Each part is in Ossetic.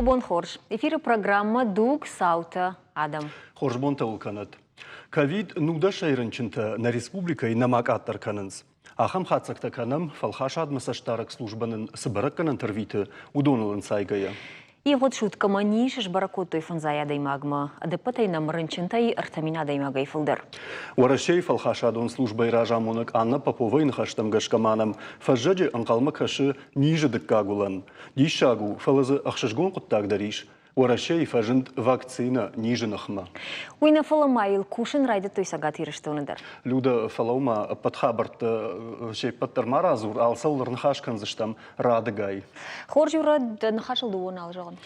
Бон хорз. Эфиры программа «Дуг. Цаутӕ. Адӕм». Хорз бонтӕ уыл кӕнӕд. Ковид нудӕсӕй рынчынтӕ нӕ республикӕйы нӕма къаддӕр кӕнынц. Ахӕм хатдзӕгтӕ кӕнӕм, фӕлхасадмӕ цӕстдарӕг службӕ нын цы бӕрӕггӕнӕнтӕ рвиты, уыдоныл ӕнцайгӕйӕ. Ивгъуыд суткӕмӕ низ сбӕрӕг кодтой фӕндзай адӕймагмӕ. Ӕдӕппӕтӕй нӕм рынчынтӕй 3000 адӕймагӕй фылдӕр. Уӕрӕсейы фӕлхасадон службӕйы разамонӕг Анна Поповайы ныхӕстӕм гӕсгӕ ма нӕм фӕззӕджы ӕнхъӕлмӕ кӕсы низы дыккаг уылӕн. Диссаг у, фӕлӕ дзы ӕхсызгон хъуыддаг дӕр ис. Уӕрӕсейы фӕзынд вакцинӕ низы ныхмӕ. Уый нӕ фӕлӕ ма йыл кусын райдыдтой Цӕгат Ирыстоны дӕр. Люда, фӕлӕуу-ма, ӕппӕт хабӕрттӕ се ппӕт дӕр ма радзур, алцӕуыл ӕрныхас кӕндзыстӕм радыгай. Хорз, Юра, дӕ ныхасыл дыууӕ нал зӕгъын.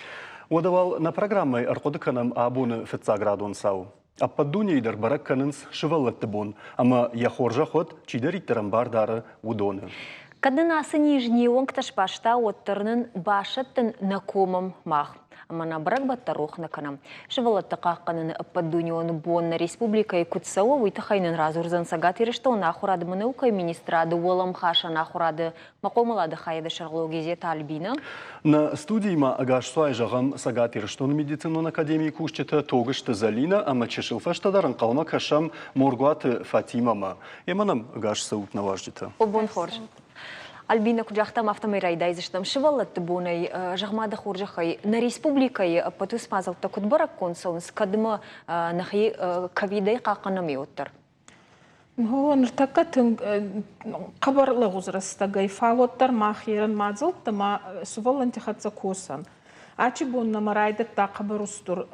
Уӕдӕ уал нӕ программӕйы ӕрхъуыды кӕнӕм абоны фыццаградон цау. Ӕппӕт дунейы дӕр бӕрӕг кӕнынц сывӕллӕтты бон, ӕмӕ йӕ хорзӕх уӕд, чидӕриддӕр ӕмбар дары, уыдоны. Кӕд нын ацы низ не уӕнгтӕ сбаста, уӕддӕр нын басӕттын нӕ комӕм мах. Ӕмӕ нӕ бӕрӕгбӕттӕ рох нӕ кӕнӕм. Сывӕллӕтты хъахъхъӕныны ӕппӕтдунеон бон нӕ республикӕйы куыд цӕуы, уый тыххӕй нын радзурдзӕн Цӕгат Ирыстоны ахуырады ӕмӕ наукӕйы министрады уӕлӕмхасӕн ахуырады Мӕ хъомылады хайады сӕргълӕууӕг Изета Альбина. Нӕ студийы ма ӕгасцуай зӕгъӕм Цӕгат Ирыстоны медицинон академийы кусджытӕ Тогызты Зӕлинӕ ӕмӕ чысыл фӕстӕдӕр ӕнхъӕлмӕ кӕсӕм Моргуаты Фатимӕмӕ. Емӕ нӕм ӕгас цӕут нӕ уазджытӕ. Бон хорз. Альбина, куыд загътам, афтӕмӕй райдайдзыстӕм сывӕллӕтты бонӕй. Зӕгъ-ма дӕ хорзӕхӕй, нӕ республикӕйы ӕппӕт уыцы мадзӕлттӕ куыд бӕрӕггонд цӕуынц, кӕдмӕ нӕхи ковидӕй хъахъхъӕнӕм уӕддӕр? Гъо, ныртӕккӕ тынг хъӕбӕр лӕгъуз рӕстӕгӕй, фал уӕддӕр мах ерӕн мадзӕлттӕ ма сувӕллӕнтти хӕццӕ косӕн. Ачи бон нӕмӕ райдӕдта хъӕбӕр устур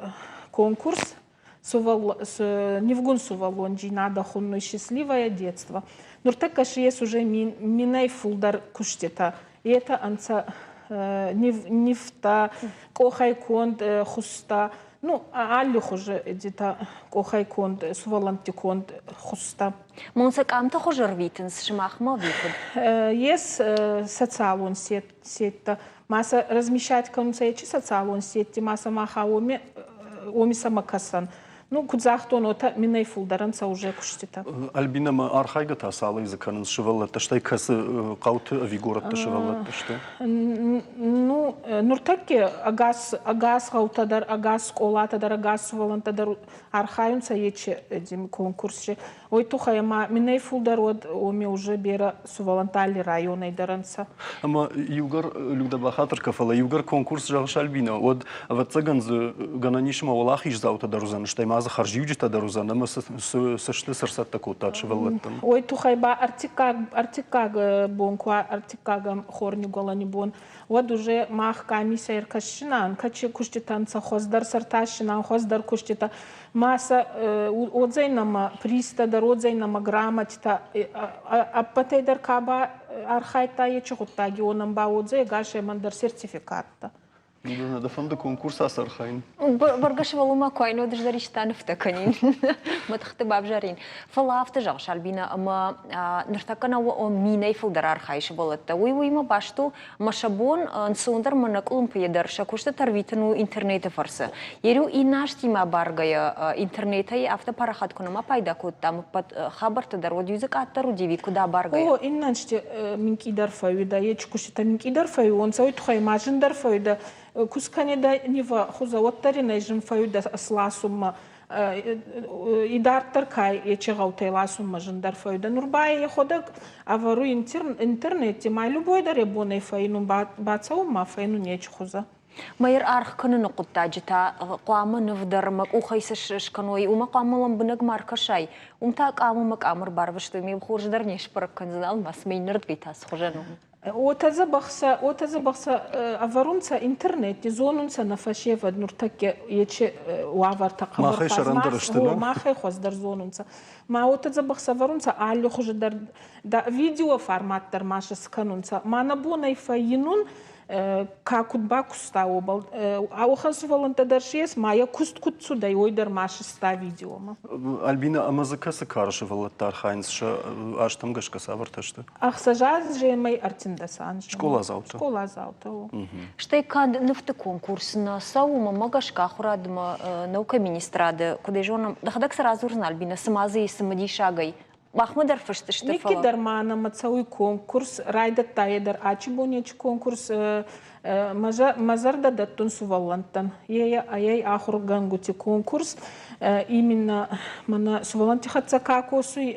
конкурс нивгун сувӕллонджийнадӕ хуннуй «Счастливое детство». Нуртӕккӕ си ес уже минӕй фулдӕр куститӕ. Етӕ ӕнцӕ нивтӕ, къохӕй конд хузтӕ, Ну, аллихузи где-то къохӕй конд, сувӕллӕнтти конд хузтӕ. Мон сӕ къамты хуызы ӕрвитынц сымахмӕ ӕви куыд? Ес социалон сеттӕ. Ма сӕ размещать кӕнунцӕ ечи социалон сетти, ма сӕ маха уоми, уоми сӕмӕ кӕсӕн. Ну, куд загътон, уотӕ минӕй фулдӕр ӕнцӕ уже куститӕ. Альбина, ма архайгӕ та цалӕй дзы кӕнынц сывӕллӕттӕ, стӕй кӕцы хъӕуты ӕви горӕтты сывӕллӕттӕ сты? Ну, нуртӕкки ӕгас, ӕгас гъӕутӕ дӕр, ӕгас скъолатӕ дӕр, ӕгас сувӕллӕнттӕ дӕр архайунцӕ ечи конкурси. Уой туххӕй ӕма минӕй фулдӕр уӕд уоми уже берӕ сувӕллӕнттӕ алли районӕй дӕр ӕнцӕ. Ӕмӕ иугӕр Людӕ бахатыр кӕ, фӕлӕ иугӕр конкурс зӕгъыс Альбина, уӕд ӕвӕццӕгӕн дзы гӕнӕн ис ӕмӕ уӕлахиздзаутӕ дӕр уыдзӕн, стӕй ма дзы хӕрзиуджытӕ дӕр уыдзӕн ӕмӕ цы сты, цы рцӕттӕ кодтат сывӕллӕттӕн? Уой туххӕй ба ӕртиккаг, ӕртиккаг бон ку ӕртиккагӕм хорнигуӕлӕни бон, уӕд уже мах къамисӕ ӕркӕссинан, кӕчи куститӕ нцӕ хуӕздӕр сӕртассинан, хуӕздӕр куститӕ. Ма сӕ уодзӕй нӕмӕ призтӕ дӕр, уодзӕй нӕмӕ грамотитӕ. Ӕппӕтӕй дӕр ка ба архайдта ечи гъуддаги, уонӕн ба уодзӕй ӕгасемӕн дӕр сертификаттӕ. Дӕ фӕнды конкурс ацархайын? Бӕргӕ сывӕллонмӕ куы айнод ӕз дӕр исты нывтӕ кӕнин, мӕ тыхты бавзарин. Фӕлӕ афтӕ зӕгъыс, Альбина, ӕмӕ ныртӕккӕ нӕ минӕй фылдӕр архайы сывӕллӕттӕ. Уый уыимӕ баст у, ӕмӕ сӕ бон ӕнцондӕр ӕмӕ нӕкъуылымпыйӕ дӕр сӕ куыстытӕ ӕрвитын у интернеты фӕрцы. Ериу иннӕ азтимӕ баргӕйӕ интернетӕй афтӕ парахат куы нӕма пайда кодтам, ӕппӕт хабӕрттӕ дӕр, уӕд-иу дзы къаддӕр уыди ӕви куыд абаргӕйӕ? О, иннӕ ӕнзти минкъийдӕр фӕууидӕ, ечи куститӕ минкъийдӕр фӕууонцӕ, уой туххӕй ма зиндӕр фӕууидӕ. Ку скӕнидӕ нивӕ хузӕ, уӕддӕр ин ӕй зин фӕууидӕ сласунмӕ. Идарддӕр ка ечи гъӕутӕй ласунмӕ зиндӕр фӕууидӕ. Нур ба ӕхуӕдӕг ӕвӕруй интернети, ма любой дӕр ӕ бонӕй фӕйнун бацӕун ма фӕйнун ечи хузӕ. Мӕйыр аргъ кӕныны хъуыддаджы та хъуамӕ ныв дӕр мӕ къухӕй цы скӕной, уымӕ хъуамӕ лӕмбынӕг ма ркӕсай. Уым та къамы мӕ къам ӕрбарвыстой, ме хорз дӕр не сбӕрӕг кӕндзӕн, ма цымӕ иннӕрдгӕй та цы хуызӕн у. Уотӕ дзӕбӕх сӕ, уотӕ дзӕбӕх сӕ ӕвӕрунцӕ интернетти, зонунцӕ нӕ фӕсевӕд нуртӕккӕ ечи уавӕртӕ хъӕбӕр Махӕй сӕрӕндӕр сты, нӕ? Махӕй хуӕздӕр зонунцӕ. Ма уотӕ дзӕбӕх сӕ ӕвӕрунцӕ аллихузи дӕр видеоформат дӕр ма сӕ скӕнунцӕ. Ма нӕ бон ӕй фӕййинун, ка куд бакуста, уобӕл. Ауӕхӕн сувӕллӕнттӕ дӕр си ес, ма е куст куд цудӕй, уой дӕр ма систа видеомӕ. Альбина, ӕмӕ дзы кӕцы кары сывӕллӕттӕ архайынц сӕ азтӕм гӕсгӕ цавӕртӕ сты? Ӕхсӕзаземӕй ӕртиндӕс анземӕ. Скъоладзаутӕ? Скъоладзаутӕ, о. Стӕй канд нывты конкурс нӕ цӕуы, мӕнмӕ гӕсгӕ ахуырадмӕ наукӕйы министрады, куыд ӕй зонӕм, дӕхӕдӕг цы радзурдзынӕ, Альбина, цыма дзы и цымыдисагӕй? Махмӕ дӕр фыст сты, Никки дӕр ма нӕмӕ цӕуй конкурс, райдӕдта е дӕр ачи бонечи конкурс. Мӕ зӕрдӕ дӕттун сувӕллӕнттӕн. Е ӕй ахургӕнгути конкурс. Именно мӕнӕ сувӕллӕнтти хӕццӕ ка косуй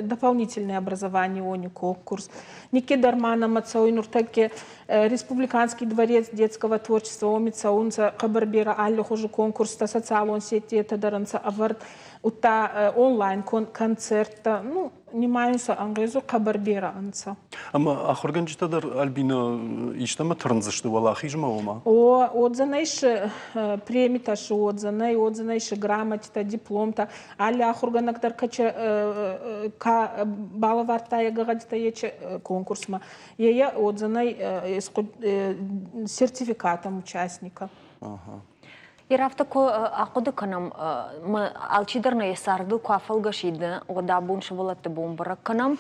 дополнительное образование уони конкурс. Никки дӕр ма нӕмӕ цӕуй нуртӕкки Республиканский дворец детского творчества уоми цӕунцӕ хъӕбӕр берӕ аллихузи конкурстӕ, социалон сетитӕ дӕр ӕнцӕ ӕвӕрд, удта онлайн концерттӕ. Ну, нимайунцӕ ӕнгъезуй хъӕбӕр берӕ ӕнцӕ. Ӕма ахургӕнджытӕ дӕр Альбина истӕмӕ тырндзысты уӕлахизмӕ ома? О, уодзӕнӕй премитӕ си уодзӕнӕй, уодзӕнӕй си грамотитӕ, дипломтӕ. Алли ахургӕнӕг дӕр ка балӕвардта е гӕгъӕдитӕ ечи конкурсмӕ, е уодзӕнӕй сертификатом участника. Ага. Ир афтӕ куы ахъуыды кӕнӕм, алчидӕр нӕ йӕ цардыл куы афӕлгӕсид, уӕд абон сывӕллӕтты бон бӕрӕг кӕнӕм.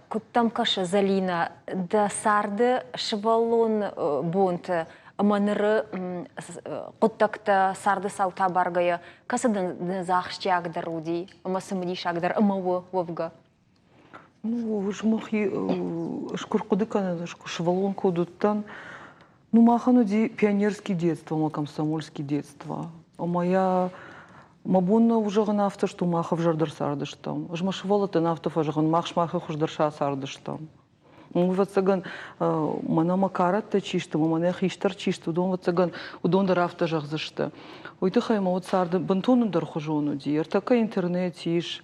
Куыд дӕм кӕсы, Зӕлинӕ, дӕ царды сывӕллон бонты ӕмӕ ныры хъуыддӕгтӕ царды цаутӕ абаргӕйӕ, кӕцы дын дзы ахсджиагдӕр уыди ӕмӕ цымыдисагдӕр ӕмӕ у уӕвгӕ? Ну, ӕз мӕхи ӕз куы рхъуыды кӕнын, ӕз куы сывӕллон куыд уыдтӕн, ну, махӕн уыди пионерский детство ӕмӕ комсомольский детство. Ӕмӕ йӕ мӕ бон нӕу зӕгъын афтӕ, что мах ӕвзӕрдӕр цардыстӕм. Ӕз мӕ сывӕллӕттӕн афтӕ фӕзӕгъын, мах сымахӕй хуыздӕр сӕ цардыстӕм. Ӕвӕццӕгӕн, мӕнӕ мӕ кӕрӕттӕ чи сты, мӕнӕ хистӕр чи сты, уыдон, ӕвӕццӕгӕн, уыдон дӕр афтӕ зӕгъдзысты. Уый тыххӕй мӕ уыд царды бынтон ӕндӕрхуызон уыди. Ӕртӕккӕ интернет ис,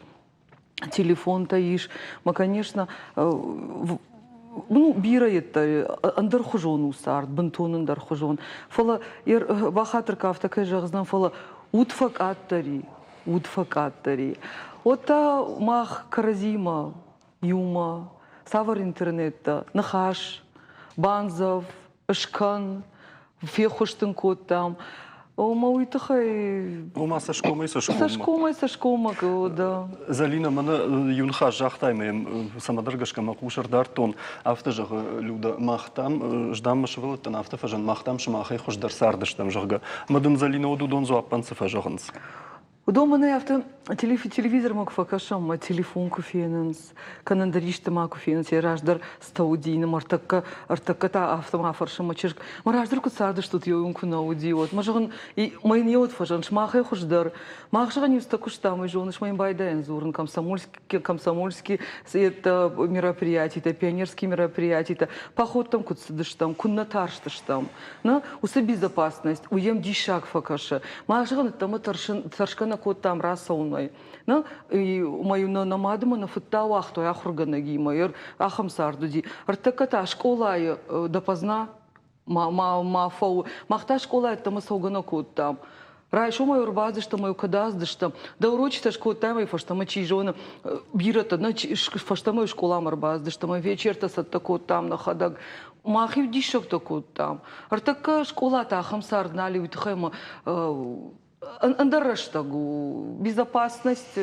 телефонтӕ ис. Мӕ, конечно, ну, бирӕ йедтӕ ӕндӕрхуызон у цард, бынтон ӕндӕрхуызон. Фӕлӕ бахатыр кӕ, афтӕ кӕй зӕгъдзынӕн, фӕлӕ уд фӕкъаддӕр и, уд фӕкъаддӕр и. Уӕд та мах кӕрӕдзимӕ иумӕ цавӕр интернеттӕ, ныхас, бандзӕв, скӕн, феххуыс дын кодтам. Ома уый тыххӕй... Ома цӕсгомӕй цӕсгоммӕ. Цӕсгомӕй цӕсгоммӕ, да. Зӕлинӕ, мӕнӕ иу ныхас загътай ӕмӕ йӕм цӕмӕдӕр гӕсгӕ мӕ хъус ӕрдардтон. Афтӕ зӕгъы Люда, мах дам, ӕз дам мӕ сывӕллӕттӕн афтӕ фӕзӕгъын, мах дам сымахӕй хуыздӕр цардыстӕм, зӕгъгӕ. Ӕмӕ дын Зӕлинӕ уӕд уыдон дзуаппӕн цы фӕзӕгъынц? Уыдон мӕнӕй афтӕ телевизормӕ куы фӕкӕсӕм, мӕ телефон куы фенынц, кӕнӕ ӕндӕр исты ма куы фенынц, йӕ раздӕр цӕуыди, ныр ӕртӕккӕ, ӕртӕккӕ та афтӕ ма фӕрсы мӕ чызг, мӕ раздӕр куыд цардыстут, еу куы нӕ уыди, уӕд мӕ зӕгъын, мӕ йын еуӕд фӕзӕгъын, сымахӕй хуыздӕр. Мах зӕгъын, иу цытӕ куыстам, уый зоныс, мӕ йын байдайӕн дзурын комсомольский, комсомольский это мероприятитӕ, пионерские мероприятитӕ, походтӕм куыд цыдыстӕм, куыннӕ тарстыстӕм. Нӕ, уыцы безопасность, уый йӕм диссаг фӕкӕсы. Мах зӕгъын, ӕддӕмӕ тӕрсын, тӕрсгӕ нӕ кодтам рацӕуынӕй. Нӕ, мӕ нӕ нӕ мады мӕ нӕ фыдтӕ уагътой ахуыргӕнӕгимӕ, ахӕм цард уыди. Ӕртӕккӕ та скъолайы допоздна ма, ма, ма фӕу. Мах та скъолайы ӕддӕмӕ цӕугӕ нӕ кодтам. Райсомӕй ӕрбадзыстӕм ӕмӕ куыд ацыдыстӕм, дӕ урочытӕ скодтай ӕмӕ фӕстӕмӕ чи зоны, бирӕтӕ нӕ фӕстӕмӕ скъоламӕ ӕрбацыдыстӕм ӕмӕ вечертӕ цӕттӕ кодтам нӕхӕдӕг. Мах-иу диссӕгтӕ кодтам. Ӕртӕккӕ скъолаты ахӕм цард нал и, уый тыххӕй ӕмӕ ӕндӕр рӕстӕг у. Безопасность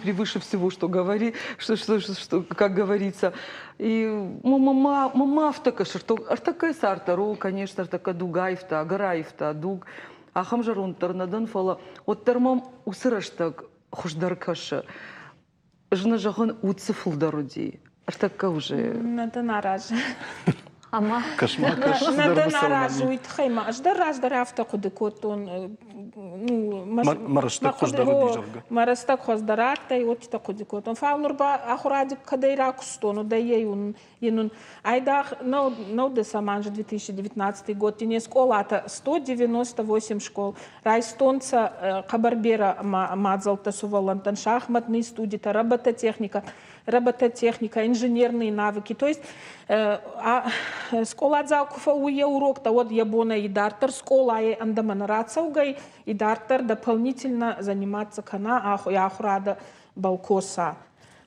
превыше всего, что говори, что, что, что, как говорится. И мама афтӕ кӕсы, ӕртӕккӕ цард дӕр у, конечно, ӕртӕккӕ дуг аивта, ӕгӕр аивта дуг. Ахӕм зӕронд дӕр нӕ дӕн, фӕлӕ уӕддӕр мӕм уыцы рӕстӕг хуыздӕр кӕсы. Ӕз нӕ зӕгъын, уд цы фылдӕр уыди. Ӕртӕккӕ уже. Нӕ дӕн аразы. Ӕмӕ Кӕс-ма, кӕс, Нӕ дӕн аразы, уый тыххӕй ма ӕз дӕр раздӕр афтӕ хъуыды кодтон. Мӕ рӕстӕг хуыздӕр уыди, зӕгъгӕ. Мӕ рӕстӕг хуыздӕр адтӕй, уотитӕ хъуыды кодтон. Фал нур ба ахуради кӕдӕй ракустон, уӕдӕй ей Айдагъ нӕудӕсӕм анзи 2019 годти не скъолатӕ 198 школ райстонцӕ хъӕбӕр берӕ мадзӕлттӕ сувӕллӕнттӕн шахматный студитӕ, робототехника, робототехника, инженерные навыки. То есть скъоладзау ку фӕууй е уроктӕ, уӕд йӕ бонӕй идарддӕр скъолайӕй ӕндӕмӕ нӕ рацӕугӕй, идарддӕр дополнительно заниматься кӕна ахурадӕ балкоса.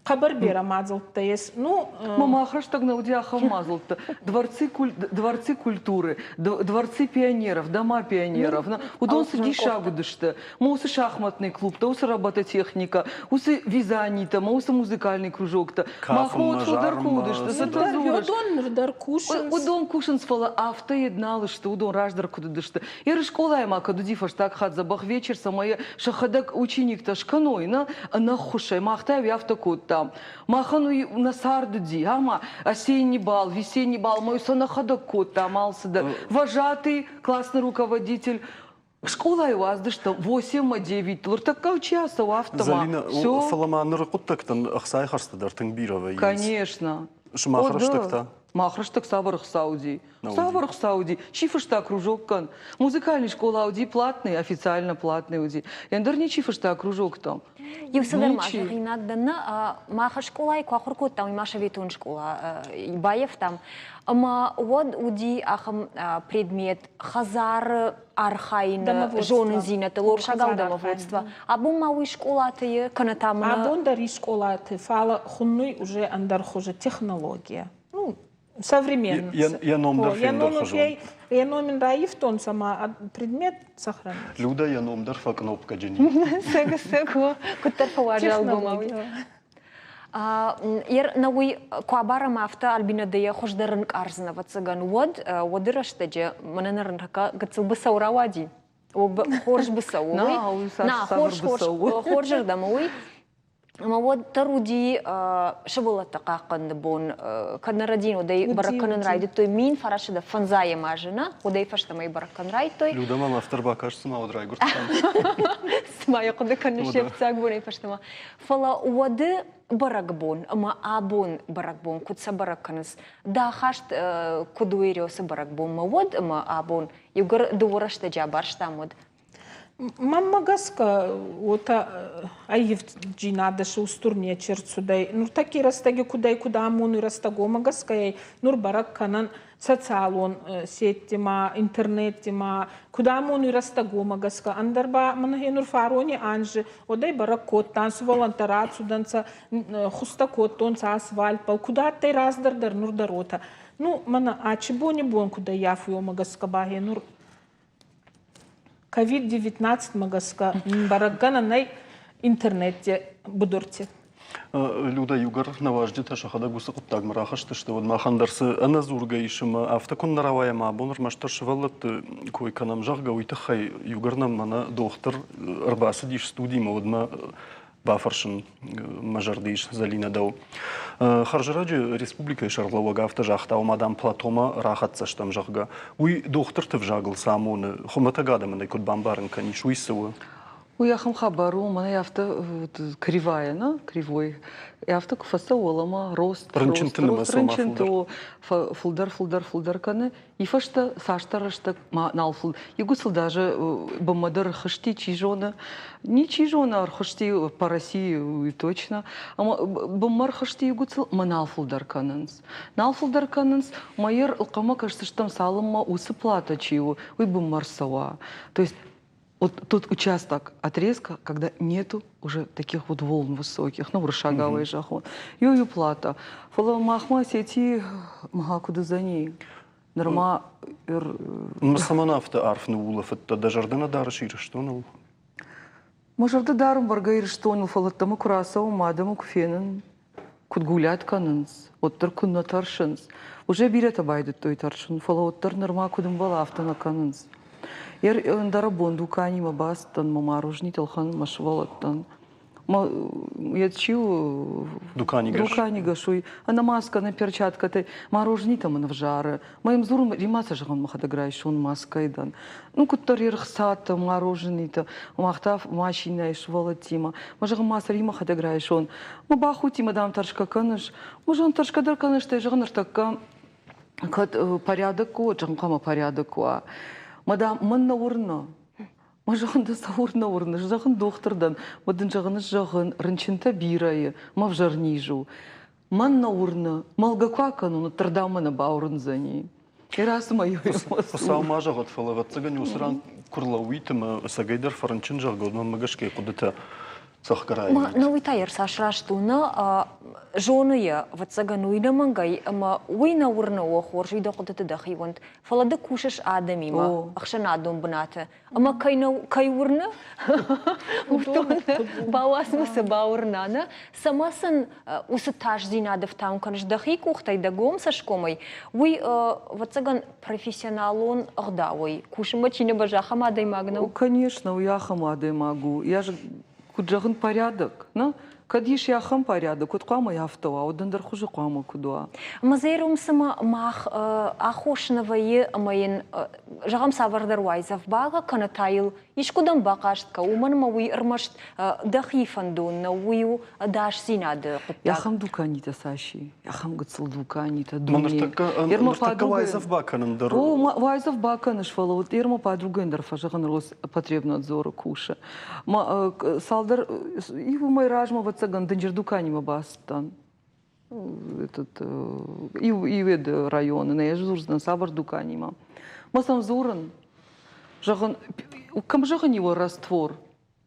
Хъӕбӕр берӕ мадзӕлттӕ ес. Ну, Ма мах рӕстӕг нӕ уыди ахӕм мадзӕлттӕ. Дворцы, дворцы культуры, дворцы пионеров, дома пионеров. Уыдон цы диссаг уыдысты. Ма уыцы шахматный клубтӕ, уыцы робототехника, уыцы вязанитӕ, ма уыцы музыкальный кружоктӕ. Махмӕ уӕд фылдӕр куы уыдысты, цы ты дзурыс? Уыдон ныр дӕр кусынц. Уыдон кусынц, фӕлӕ афтӕ йед нал сты, уыдон раздӕр куыд уыдысты. Еры скъолайы ма кӕд уыди фӕстаг хатт дзӕбӕх вечер, цӕмӕй сӕхӕдӕг учениктӕ скӕной, нӕ, ӕнӕххуысӕй. Мах та уый афтӕ кодтам. кодтам. Махӕн уый нӕ цард уыди, ӕмӕ осенний бал, весенний бал, мӕ сӕ нӕхӕдӕг кодтам алцыдӕр. Вожатый, классный руководитель, Скъолайы уадздыстӕм восемь девять ныртӕккӕ чи ацӕуа, афтӕ ма. Зӕлинӕ, фӕлӕ ма ныры хъуыддӕгтӕн ӕхцайы хӕрдзтӕ дӕр тынг бирӕ вӕййынц. Конечно. Сымах рӕстӕг та? Мах рӕстӕг цавӕр ӕхца уыди? Цавӕр ӕхца уыди? Чи фыста кружоккӕн? Музыкальный школа уыди платный, официально платный уыди. Ӕндӕр ничи фыста кружоктӕм. Иу цыдӕр ма зӕгъинаг дӕн, нӕ мах скъолайы куы ахуыр кодтам, уый ма советон скъола баййӕфтам, ӕмӕ уӕд уыди ахӕм предмет хӕдзары архайыны зонындзинӕдты, лорсагау домоводство. Абон ма уый скъолаты кӕнӕ та мын Абон дӕр ис скъолаты, фӕлӕ хуыннуй уже ӕндӕр хуызы технология. Ну, современный. Йӕ ном дӕр фендӕрхуызон. Йӕ ном ын раивтонцӕ ма предмет сохранился. Люда йӕ ном дӕр фӕкънопкӕджын. Сӕг, куыддӕр фӕуазалгомау. Нӕ уый куы абарӕм афтӕ Альбина дӕ хуыздӕр ӕнкъардзӕн, ӕвӕццӕгӕн, уӕд уӕды рӕстӕджы мӕнӕ ныр гыццыл быцӕу рауади. Хорз быцӕу у уый. На, хорз, хорз, хорзырдӕм уый. Ӕмӕ уӕддӕр уыди сывӕллӕтты хъахъхъӕныны бон, кӕд нӕ рӕдийын, уӕдӕй бӕрӕг кӕнын райдыдтой 1905 азы, нӕ? Уӕдӕй фӕстӕмӕ бӕрӕг кӕнын райдыдтой. Люда мӕм афтӕ ӕрбакаст, цыма уӕд райгуырдтӕн. Цыма йӕ хъуыды кӕныс се фыццаг бонӕй фӕстӕмӕ. Фӕлӕ уӕды бӕрӕгбон ӕмӕ абон бӕрӕгбон куыд сӕ бӕрӕг кӕнынц? Дӕ ахаст куыд у Ересы бӕрӕгбонмӕ уӕд ӕмӕ абон? Иугӕр дыууӕ рӕстӕджы абарстам, уӕд. Мӕнмӕ гӕсгӕ, уотӕ ӕййивддзийнадӕ си устур нечи рцудӕй. Нуртӕкки рӕстӕги кудӕй куд амонуй рӕстӕг, уомӕ гӕсгӕ нур бӕрӕг кӕнӕн социалон сетти ма, интернетти ма, куд амонуй рӕстӕг, уомӕ гӕсгӕ. Ӕндӕр ба мӕнӕ нур фарони анзи уӕдӕй бӕрӕг кодтан, сувӕллӕнттӕ рацудӕнцӕ, хузтӕ кодтонцӕ асфальтбӕл, куд адтӕй раздӕр дӕр, нур дӕр уотӕ. Ну, мӕнӕ ачи бони бон куд ӕййафуй, уомӕ гӕсгӕ ба нур COVID-19-мӕ гӕсгӕ бӕрӕггӕнӕн нӕй интернетти будурти. Люда, иугӕр нӕ уазджытӕ сӕхӕдӕг уыцы хъуыддагмӕ рахызтысты, уӕд махӕн дӕр цы ӕнӕдзургӕ ис ӕмӕ афтӕ куыннӕ рауайа ӕмӕ абон ӕрмӕстдӕр сывӕллӕтты кой кӕнӕм, зӕгъгӕ, уый тыххӕй иугӕр нӕм мӕнӕ дохтыр ӕрбацыдис студимӕ, уӕд мӕ бафӕрсын мӕ зӕрды ис Зӕлинӕ дӕу. Хӕрзӕрӕджы республикӕйы сӕргълӕууӕг афтӕ загъта, ома дам платомӕ рахӕццӕ стӕм, зӕгъгӕ. Уый дохтырты взагыл цы амоны, хуымӕтӕг адӕмӕн ӕй куыд бамбарын кӕнис, уый цы у? Уый ахӕм хабар у, мӕнӕ афтӕ кривая, на, кривой. Афтӕ куы фӕцӕуы уӕлӕмӕ рост, рынчынты нымӕц рынчынты фылдӕр, фылдӕр, фылдӕр кӕны. И фӕстӕ цасдӕр рӕстӕг ма нал фыл. Иугуыцыл даже бынмӕ дӕр рхызти, чи зоны. Ничи зоны, ӕрхызти по России точно. Ӕмӕ бынмӕ рхызти иугуыцыл ӕмӕ нал фылдӕр кӕнынц. Нал фылдӕр кӕнынц, мӕ йӕ ӕнхъӕлмӕ кӕсдзыстӕм, цалынмӕ уыцы плата чи у, уый бынмӕ рцӕуа. То есть вот тот участок отрезка, когда нету уже таких вот волн высоких, ну, уырыссагау зӕгъон, ю плата. Фӕлӕ махмӕ сети мха куыд уыдзӕни? Нырма Цӕмӕн афтӕ арф ныуулӕфыдтӕ? Дӕ зӕрдӕ нӕ дарыс Ирыстоныл? Мӕ зӕрдӕ дарын бӕргӕ Ирыстоныл, фӕлӕ ӕддӕмӕ куы рацӕуын, мӕ адӕмы куы фенын, куыд гулят кӕнынц, уӕддӕр куы нӕ тӕрсынц. Уже бирӕтӕ байдыдтой тӕрсын, фӕлӕ уӕддӕр нырма куыд ӕмбӕлы, афтӕ нӕ кӕнынц. Ӕндӕр бон дуканимӕ бацыдтӕн, мӕ марожнитӕ ӕлхӕнын мӕ сывӕллӕттӕн. Йӕ чи у? Дуканигӕс. Дуканигӕс уый. Ӕнӕ маскӕ, ӕнӕ перчаткӕтӕй. Марожнитӕ мын ӕвзары. Мӕ йӕм дзурын, рима цы зӕгъын мӕхӕдӕг райсон маскӕйы дӕн. Ну, куыддӕр йе рхцатӕ, марожнитӕ, мах та машинӕйы сывӕллӕттимӕ. Мӕ зӕгъын, ма сӕ мӕхӕдӕг райсон. Мӕ бахудти, дам, тӕрсгӕ кӕныс. Мӕ зӕгъын, тӕрсгӕ дӕр кӕныс, стӕй зӕгъын, ныртӕккӕ кӕд порядок куы уа, зӕгъын, хъуамӕ порядок уа. Мӕ дам, мӕн нӕ уырны. Мӕ зӕгъын, дӕ цӕуылнӕ уырны? Зӕгъын, дохтыр дӕн. Уӕд дын зӕгъын, зӕгъын, рынчынтӕ бирӕ и, мӕ взӕр низ у. Мӕн нӕ уырны, мӕлгӕ куы акӕнон, уӕддӕр дӕм мӕ нӕ бауырндзӕни. Хуыцау ма зӕгъӕд, фӕлӕ ӕвӕццӕгӕн уыцы ран куы рлӕууит ӕмӕ ӕцӕгӕйдӕр фӕрынчын, зӕгъгӕ, уӕд мӕнмӕ гӕсгӕ хъуыдытӕ цӕхгӕр аивид. Нӕ уый та йӕ цас раст у, нӕ зоны йӕ, ӕвӕццӕгӕн, уый нӕмӕнгӕй ӕмӕ уый нӕ уырны, о хорз, уый дӕ хъуыдыты дӕхи уынд, фӕлӕ ды кусыс адӕмимӕ, ӕхсӕнадон бынаты, ӕмӕ кӕй нӕ кӕй уырны, уыдон бауадзмӕ сӕ бауырна, нӕ? Цӕмӕ сын уыцы тасдзинад ӕфтауын кӕныс дӕхи къухтӕй, дӕ гом цӕсгомӕй, уый, ӕвӕццӕгӕн, профессионалон ӕгъдауӕй кусынмӕ чи нӕ бӕззы, ахӕм адӕймаг нӕу? Конечно, уый ахӕм адӕймаг у. Я же, куыд зӕгъын, порядок, нӕ? Кӕд ис ахӕм порядок, уӕд хъуамӕ афтӕ уа, уӕд ӕндӕр хуызы хъуамӕ куыд уа. Музейы цыма мах аххос нӕ вӕййы ӕмӕ йын, зӕгъӕм, цавӕрдӕр уайдзӕф багъа кӕнӕ та йыл искуыдӕм бахъаст кӕ, уымӕн ӕмӕ уый ӕрмӕст дӕхи фӕндон нӕу, уый у ӕдасдзинады хъуыддаг. Ахӕм дуканитӕ цас и, ахӕм гыццыл дуканитӕ, дуне. Ныртӕккӕ уайдзӕф бакӕнын дӕр. О, уайдзӕф бакӕныс, фӕлӕ вот Ерма подругӕн дӕр фӕзӕгъын Роспотребнадзоры кусы. Цалдӕр иу мӕй размӕ, ӕвӕццӕгӕн, дынджыр дуканимӕ бацыдтӕн. Этот, иуед районы, нӕ ӕз дзурдзынӕн цавӕр дуканимӕ. Мӕ сӕм дзурын, зӕгъын, кӕм зӕгъын иу раствор.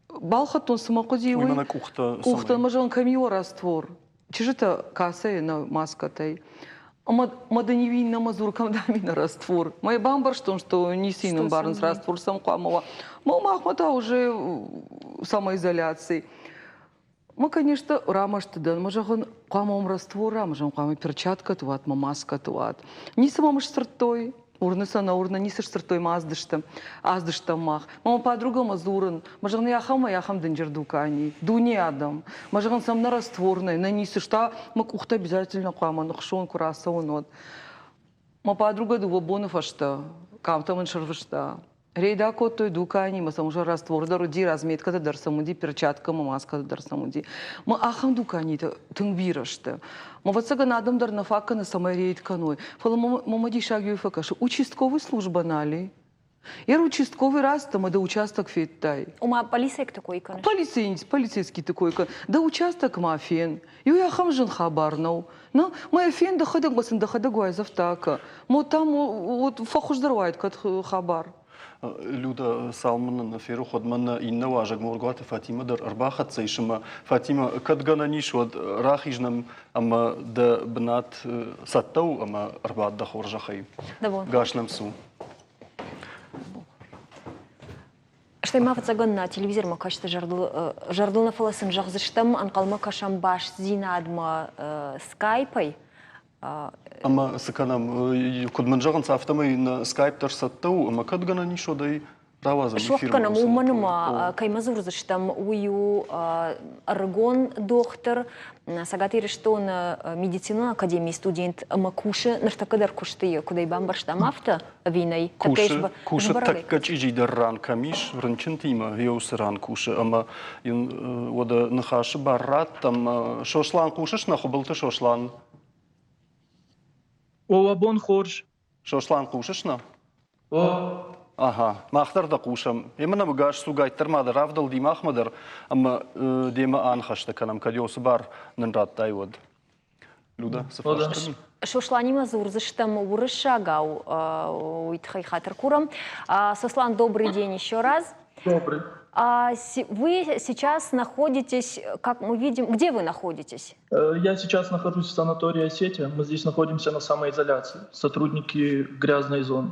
Балхӕдтон, цы мӕ хъуыди, уый. Уый къухтӕ. Къухтӕ, мӕ зӕгъын, кӕм иу раствор. Чызджытӕ кӕцӕй нӕ маскӕтӕй. Ӕмӕ мӕ дын иу иннӕмӕ дзур, кӕм дам и нӕ раствор. Мӕ бамбӕрстон, что ницы йын ӕмбарынц, раствор сӕм хъуамӕ уа. Мӕ махмӕ та уже самоизоляции. Мӕ, конечно, рамӕсты дӕн. Мӕ зӕгъын, хъуамӕ уым раствор рамӕзӕн, хъуамӕ перчаткӕты уат, мӕ маскӕты уат. Ницы мӕм сдзырдтой. Уырны сӕ, нӕ уырны, ницы сдзырдтой ма аздыстӕм, аздыстӕм мах. Мӕ подругӕмӕ дзурын, мӕ зӕгъын, ахӕм ахӕм дынджыр дукани, дуне адӕм. Мӕ зӕгъын, сӕм нӕ раствор нӕй, нӕ ницы, ста мӕ къухтӕ обязательно хъуамӕ ныхсон, куы рацӕуын, уӕд. Мӕ подругӕ дыууӕ боны фӕстӕ къамтӕ мын сӕрвыста. Рейд акодтой дуканимӕ, сӕм уже раствор дӕр уыди, разметкӕтӕ дӕр сӕм уыди, перчаткӕ ӕмӕ маскӕтӕ дӕр сӕм уыди. Мӕ ахӕм дуканитӕ тынг бирӕ сты. Мӕ ӕвӕццӕгӕн адӕм дӕр нӕ фаг кӕны, цӕмӕй рейд кӕной. Фӕлӕ мӕ диссаг иу фӕкӕсы, участковый служба нал и. Ер участковый рацыд ӕмӕ дӕ участок федтай. Ома полицейскты кой кӕныс? Полицейскиты кой кӕн. Дӕ участок ма фен. Иу ахӕм зын хабар нӕу. Ну, мӕ фен дӕхӕдӕг ма сын дӕхӕдӕг уайдзӕфтӕ акӕ. Мо там вот фӕхуыздӕр уаид кӕд хабар. Люда, цалынмӕ нӕ ферох, уӕдмӕ нӕ иннӕ уазӕг Моргуаты Фатимӕ дӕр ӕрбахӕццӕ ис ӕмӕ Фатимӕ, кӕд гӕнӕн ис, уӕд рахиз нӕм ӕмӕ дӕ бынат цӕттӕ у ӕмӕ ӕрбад дӕ хорзӕхӕй. Гас нӕм цу. Стӕй ма фыццагӕн нӕ телевизормӕ кӕсты зӕрдыл, зӕрдыл нӕ фӕлӕ сын зӕгъдзыстӕм, ӕнхъӕлмӕ кӕсӕм бастдзинадмӕ скайпӕй. Ӕмӕ цы кӕнӕм, куыд мын зӕгъынц, афтӕмӕй нӕ скайп дӕр цӕттӕ у, ӕмӕ кӕд гӕнӕн ис, уӕд ӕй рауадзӕм Суӕгъд кӕнӕм, уымӕн ӕмӕ кӕимӕ дзурдзыстӕм, уый у ӕрыгон дохтыр, Цӕгат Ирыстоны медицинон академийы студент ӕмӕ кусы ныртӕккӕ дӕр куысты, куыд ӕй бамбӕрстам, афтӕ ӕви нӕй? Кусы, кусы тӕккӕ чъизидӕр ран кӕм ис, рынчынтимӕ еусы ран кусы ӕмӕ йын уӕдӕ ныхасы бар раттӕм. Сослан, хъусыс нӕ Хуыбылты Сослан? О, уӕ бон хорз. Сослан, хъусыс нӕ? О. Ага, мах дӕр дӕ хъусӕм. Емӕ нӕ мыггас сугайддӕр ма дӕ равдӕлди махмӕ дӕр, ӕмӕ демӕ аныхӕстӕ кӕнӕм, кӕд уыцы бар нын радтай, уӕд. Люда, цы фарста? Сосланимӕ дзурдзыстӕм уырыссагау, уый тыххӕй хатыр курӕм. Сослан, добрый день еще раз. Добрый. Вы сейчас находитесь, как мы видим, где вы находитесь? Я сейчас нахожусь в санатории Осетия. Мы здесь находимся на самоизоляции. Сотрудники грязной зоны.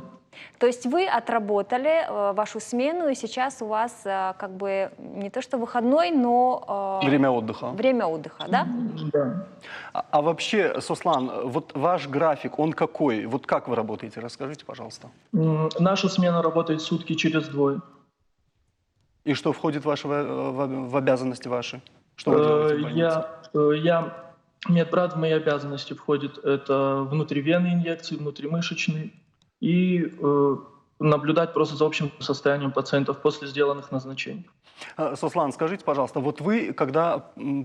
То есть вы отработали вашу смену, и сейчас у вас как бы не то что выходной, но... Время отдыха. Время отдыха, да? Да. А вообще, Сослан, вот ваш график, он какой? Вот как вы работаете? Расскажите, пожалуйста. Наша смена работает сутки через двое. И что входит в, ваши, в обязанности ваши? Что вы делаете в больнице? Я медбрат, в мои обязанности входит это внутривенные инъекции, внутримышечные и наблюдать просто за общим состоянием пациентов после сделанных назначений. Сослан, скажите, пожалуйста, вот вы, когда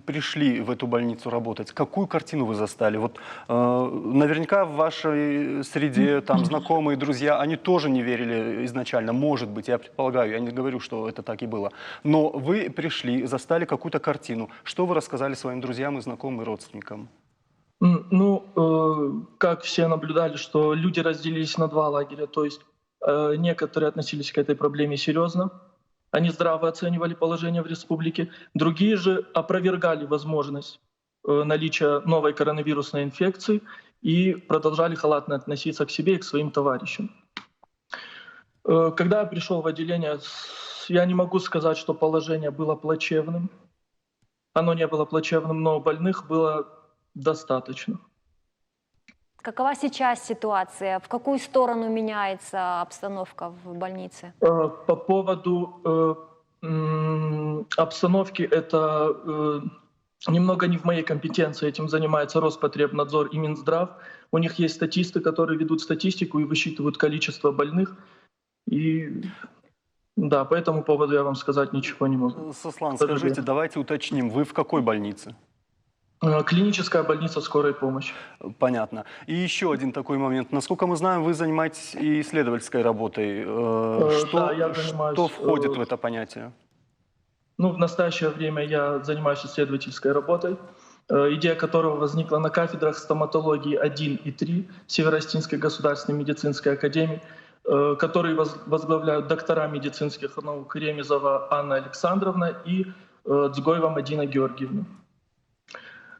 пришли в эту больницу работать, какую картину вы застали? Вот наверняка в вашей среде там знакомые, друзья, они тоже не верили изначально, может быть, я предполагаю, я не говорю, что это так и было. Но вы пришли, застали какую-то картину. Что вы рассказали своим друзьям и знакомым и родственникам? Ну, как все наблюдали, что люди разделились на два лагеря, то есть некоторые относились к этой проблеме серьезно, они здраво оценивали положение в республике, другие же опровергали возможность наличия новой коронавирусной инфекции и продолжали халатно относиться к себе и к своим товарищам. Когда я пришел в отделение, я не могу сказать, что положение было плачевным. Оно не было плачевным, но больных было достаточно. Какова сейчас ситуация? В какую сторону меняется обстановка в больнице? По поводу обстановки, это Немного не в моей компетенции, этим занимается Роспотребнадзор и Минздрав. У них есть статисты, которые ведут статистику и высчитывают количество больных. И да, по этому поводу я вам сказать ничего не могу. Сослан, скажите, давайте уточним, вы в какой больнице? Клиническая больница скорой помощи. Понятно. И еще один такой момент. Насколько мы знаем, вы занимаетесь и исследовательской работой. Что, да, я занимаюсь, что входит в это понятие? Ну, в настоящее время я занимаюсь исследовательской работой, идея которого возникла на кафедрах стоматологии 1 и 3 Северо-Остинской государственной медицинской академии, которые возглавляют доктора медицинских наук Ремезова Анна Александровна и Дзгоева Мадина Георгиевна.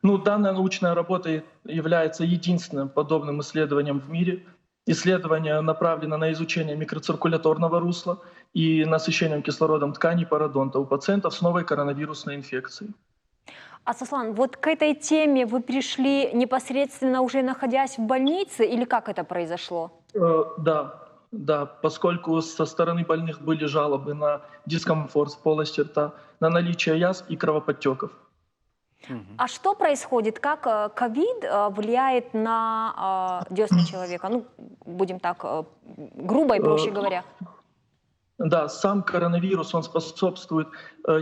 Ну, данная научная работа является единственным подобным исследованием в мире. Исследование направлено на изучение микроциркуляторного русла и насыщением кислородом тканей пародонта у пациентов с новой коронавирусной инфекцией. А, Сослан, вот к этой теме вы пришли непосредственно уже находясь в больнице или как это произошло? Да, поскольку со стороны больных были жалобы на дискомфорт в полости рта, на наличие язв и кровоподтеков. А что происходит? Как ковид влияет на десны человека? Ну, будем так грубо и проще говоря. Да, сам коронавирус, он способствует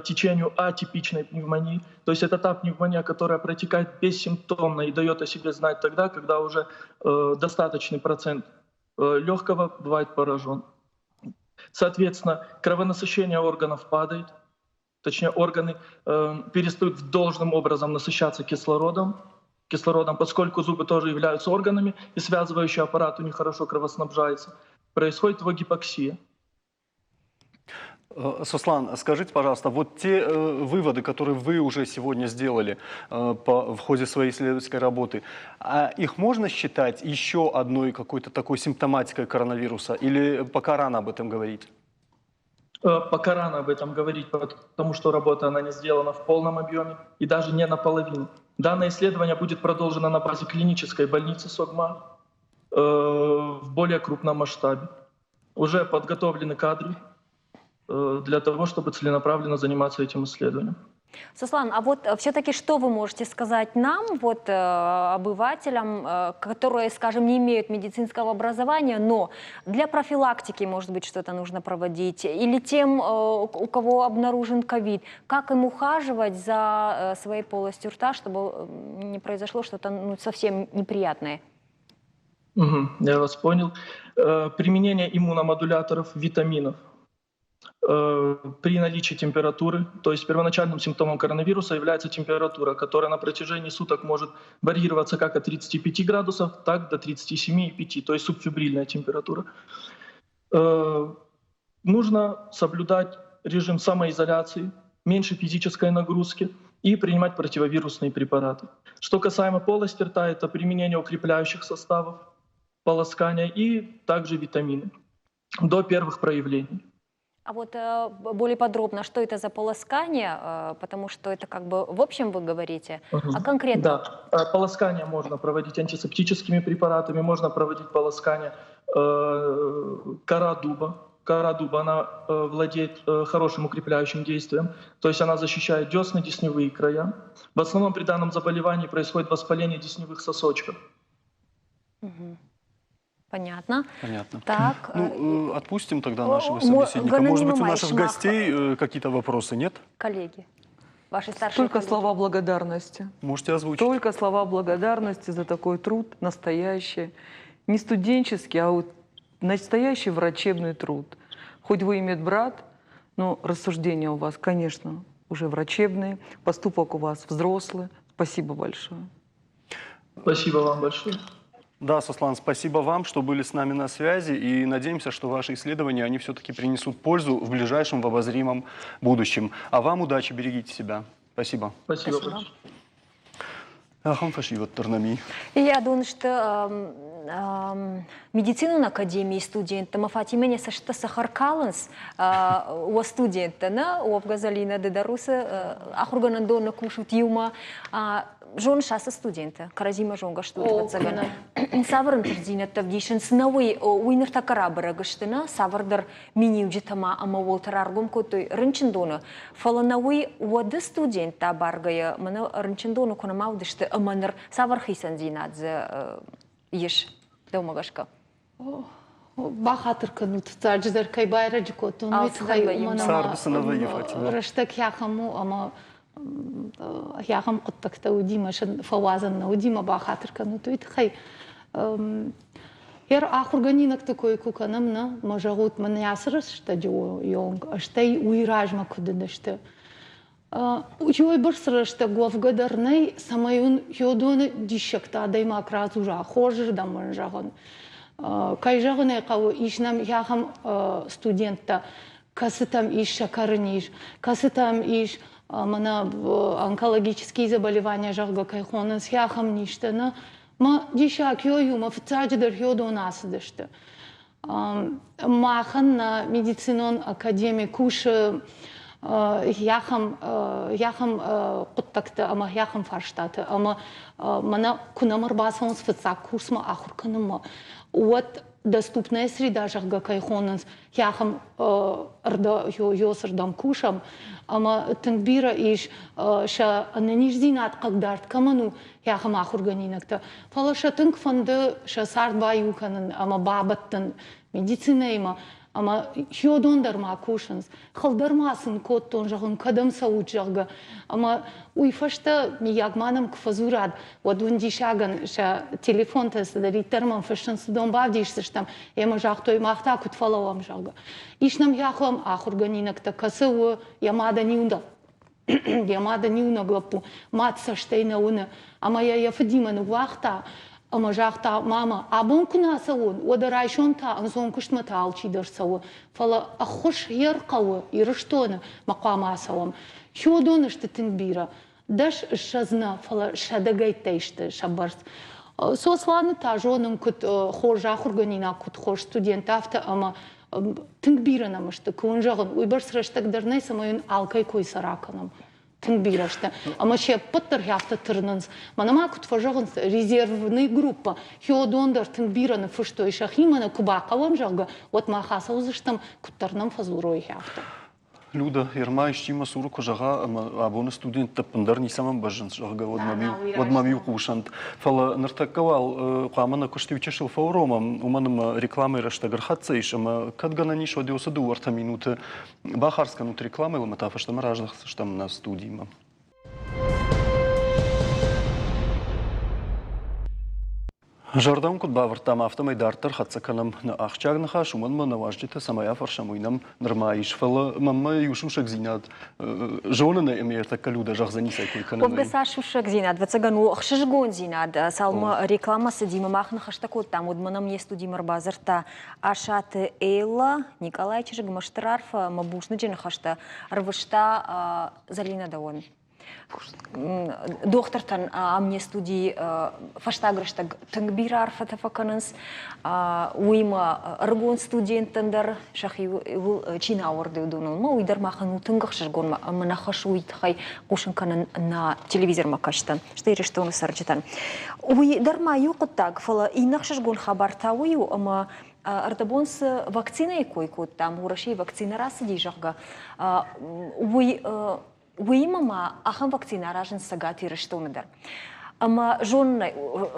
течению атипичной пневмонии. То есть это та пневмония, которая протекает бессимптомно и дает о себе знать тогда, когда уже достаточный процент легкого бывает поражен. Соответственно, кровонасыщение органов падает, точнее органы перестают должным образом насыщаться кислородом, поскольку зубы тоже являются органами, и связывающий аппарат у них хорошо кровоснабжается, происходит его гипоксия. Сослан, скажите, пожалуйста, вот те выводы, которые вы уже сегодня сделали в ходе своей исследовательской работы, а их можно считать еще одной какой-то такой симптоматикой коронавируса или пока рано об этом говорить? Пока рано об этом говорить, потому что работа она не сделана в полном объеме и даже не наполовину. Данное исследование будет продолжено на базе клинической больницы СОГМА в более крупном масштабе. Уже подготовлены кадры для того, чтобы целенаправленно заниматься этим исследованием. Сослан, а вот все-таки что вы можете сказать нам, вот, обывателям, которые, скажем, не имеют медицинского образования, но для профилактики, может быть, что-то нужно проводить, или тем, у кого обнаружен ковид, как им ухаживать за своей полостью рта, чтобы не произошло что-то, ну, совсем неприятное? Угу, я вас понял. Применение иммуномодуляторов, витаминов при наличии температуры, то есть первоначальным симптомом коронавируса является температура, которая на протяжении суток может варьироваться как от 35 градусов, так до 37,5, то есть субфебрильная температура. Нужно соблюдать режим самоизоляции, меньше физической нагрузки и принимать противовирусные препараты. Что касаемо полости рта, это применение укрепляющих составов, полоскания и также витамины до первых проявлений. А вот более подробно, что это за полоскание, потому что это как бы в общем вы говорите, а конкретно? Да, полоскание можно проводить антисептическими препаратами, можно проводить полоскание кора дуба. Кора дуба, она владеет хорошим укрепляющим действием, то есть она защищает десны, десневые края. В основном при данном заболевании происходит воспаление десневых сосочков. Угу. Понятно. Понятно. Так, ну, отпустим тогда нашего собеседника. Может быть, у наших гостей какие-то вопросы, нет? Коллеги, ваши старшие Только коллеги. Слова благодарности. Можете озвучить. Только слова благодарности за такой труд, настоящий. Не студенческий, а вот настоящий врачебный труд. Хоть вы и медбрат, но рассуждения у вас, конечно, уже врачебные, поступок у вас взрослый. Спасибо большое. Спасибо вам большое. Да, Сослан, спасибо вам, что были с нами на связи, и надеемся, что ваши исследования, они все-таки принесут пользу в ближайшем, в обозримом будущем. А вам удачи, берегите себя. Спасибо. Спасибо. Спасибо. Я думаю, что медицину академии студента Мафатимене сашта сахар каланс у студента на у Газалина Дедаруса ахурганандона кушут юма. Зоныс ацы студенты, кӕрӕдзимӕ зонгӕ стут, ӕвӕццӕгӕн. Цавӕр ӕнтыстдзинӕдтӕ ӕвдисынц нӕ уый, уый ныртӕккӕ рабӕрӕг сты, нӕ цавӕрдӕр миниуджытӕ ма ӕмӕ уӕлтӕ раргом кодтой рынчындоны, фӕлӕ нӕ уый уӕды студенттӕ абаргӕйӕ мӕнӕ рынчындоны куы нӕма уыдысты ӕмӕ ныр цавӕр хицӕндзинад дзы ис дӕумӕ гӕсгӕ? Бахатыр кӕнут, фыццаджыдӕр кӕй байрӕджы кодтон, уый тыххӕй, уымӕн ӕмӕ рӕстӕг ахӕм у, ӕмӕ ахӕм хъуыддӕгтӕ уыди мӕ фӕуадзӕн нӕ уыди мӕ бахатыр кӕнут, уый тыххӕй. Ер ахуыргӕнинӕгты кой куы кӕнӕм, нӕ, мӕ зӕгъут, мӕнӕ ацы рӕстӕджы онг, стӕй уый размӕ куыд уыдысты. Уыйбӕрц рӕстӕг уӕвгӕ дӕр нӕй, цӕмӕй уын уыдоны диссӕгтӕ адӕймаг радзура, хорзырдӕм уын зӕгъын. Кӕй зӕгъын ӕй хъӕуы, ис нӕм ахӕм студенттӕ, кӕцытӕм ис сӕкӕры низ, кӕцытӕм ис мӕнӕ онкологические заболевания, зӕгъгӕ, кӕй хонынц, ахӕм низтӕ. Нӕ, мӕ диссаг ёй у, мӕ фыццаджыдӕр уыдон ацыдысты. Махӕн нӕ медицинон академи кусы ахӕм ахӕм хъуыддӕгты ӕмӕ ахӕм фарстаты ӕмӕ мӕнӕ куы нӕм ӕрбацӕуынц фыццаг курсмӕ ахуыр кӕнынмӕ, уӕд доступная среда, зӕгъгӕ, кӕй хонынц, ахӕм ёсырдӕм кусӕм ӕмӕ тынг бирӕ ис сӕ ӕнӕниздзинад хъыгдард кӕмӕн у, ахӕм ахуыргӕнинӕгтӕ. Фӕлӕ сӕ тынг фӕнды сӕ цард баиу кӕнын ӕмӕ бабӕттын медицинӕимӕ. Ӕмӕ хиодон дӕр ма кусынц. Хыл дӕр ма сын кодтон, зӕгъын, кӕдӕм цӕут, зӕгъгӕ. Ӕмӕ уый фӕстӕ, миййаг ма нӕм куы фӕдзурӕд, уӕд уын диссагӕн сӕ телефонтӕ цыдӕриддӕр мӕм фыссынц, уыдон бавдисдзыстӕм. Ӕмӕ загътой, мах та куыд фӕлӕууӕм, зӕгъгӕ. Ис нӕм ахӕм ахуыргӕнинӕгтӕ, кӕцы у йӕ мадӕн иунӕг йӕ мадӕн иунӕг лӕппу, мад цӕстӕй нӕ уыны, ӕмӕ йӕ йӕ фыдимӕ ныууагъта ӕмӕ загъта, мама, абон куы нӕ ацӕуон, уӕдӕ райсом та ӕнцон куыстмӕ та алчидӕр цӕуы, фӕлӕ ӕххуыс йе рхъӕуы Ирыстоны мӕ хъуамӕ ацӕуӕм. Хиодон сты тынг бирӕ, 10-20 нӕ, фӕлӕ сӕдӕгӕйттӕй сты сӕ бӕрц. Сосланы та зонын куыд хорз ахуыргӕнинаг, куыд хорз студент, афтӕ ӕмӕ тынг бирӕ нӕм сты, куы уын зӕгъын, уыйбӕрц рӕстӕг дӕр нӕй, цӕмӕй уын алкӕй кой сӕ ракӕнӕм. Тынг бирӕ сты. Ӕмӕ се ппӕт дӕр афтӕ тырнынц. Мӕнӕ ма куыд фӕзӕгъынц, резервный группа, хиодон дӕр тынг бирӕ ныффыстой сӕхимӕ, нӕ куы бахъӕуӕм, зӕгъгӕ, уӕд мах ацӕудзыстӕм, куыддӕр нӕм фӕдзурой афтӕ. Люда, Ерма исчи мӕ цуры куы зӕгъа, ӕмӕ абоны студенттӕ ӕппындӕр ницӕмӕн бӕззынц, зӕгъгӕ, уӕд мӕм-иу хъусӕнт. Фӕлӕ ныртӕккӕ уал хъуамӕ нӕ куыст иу чысыл фӕуромӕм, уымӕн ӕмӕ рекламӕйы рӕстӕг ӕрхӕццӕ ис, ӕмӕ кӕд гӕнӕн ис, уӕд уыцы дыууӕ-ӕртӕ минуты бахардз кӕнут рекламӕйыл ӕмӕ та фӕстӕмӕ раздӕхдзыстӕм нӕ студимӕ. Зӕрдӕ уын куыд бавӕрдтам, афтӕмӕй дарддӕр хӕццӕ кӕнӕм нӕ ахсджиаг ныхас, уымӕн ӕмӕ нӕ уазджытӕ цӕмӕй афӕрсӕм, уый нӕм нырма ис. Фӕлӕ мӕнмӕ иу сусӕгдзинад зонын ӕмӕ йӕ тӕккӕ Людӕ зӕгъдзӕни цӕй кой кӕнын. Уӕвгӕ цас сусӕгдзинад, ӕвӕццӕгӕн, у ӕхсызгондзинад. Цалынмӕ рекламӕ цыди ӕмӕ мах ныхӕстӕ кодтам, уӕдмӕ нӕм не студимӕ ӕрбадзырдта Асаты Эллӕ, Никъалайы чызгмӕ стыр арфӕ ӕмӕ бузныджы ныхӕстӕ ӕрвыста Зӕлинӕ дӕуӕн. Дохтыртӕн ам не студийы фӕстаг рӕстӕг тынг бирӕ арфӕтӕ фӕкӕнынц. Уыимӕ ӕрыгон студенттӕн дӕр сӕхиуыл чи нӕ ауӕрды, уыдоныл. Ӕмӕ уый дӕр махӕн у тынг ӕхсызгон ӕмӕ нӕ хӕс уый тыххӕй хъусын кӕнын нӕ телевизормӕ кӕсджытӕн, стӕй Ирыстоны цӕрджытӕн. Уый дӕр ма иу хъуыддаг, фӕлӕ иннӕ ӕхсызгон хабар та уый у, ӕмӕ ӕрдӕбон цы вакцинӕйы кой кодтам, Уӕрӕсейы вакцинӕ рацыди, зӕгъгӕ, уый Уыимӕ ма ахӕм вакцинӕ аразынц Цӕгат Ирыстоны дӕр. Ӕмӕ зонын,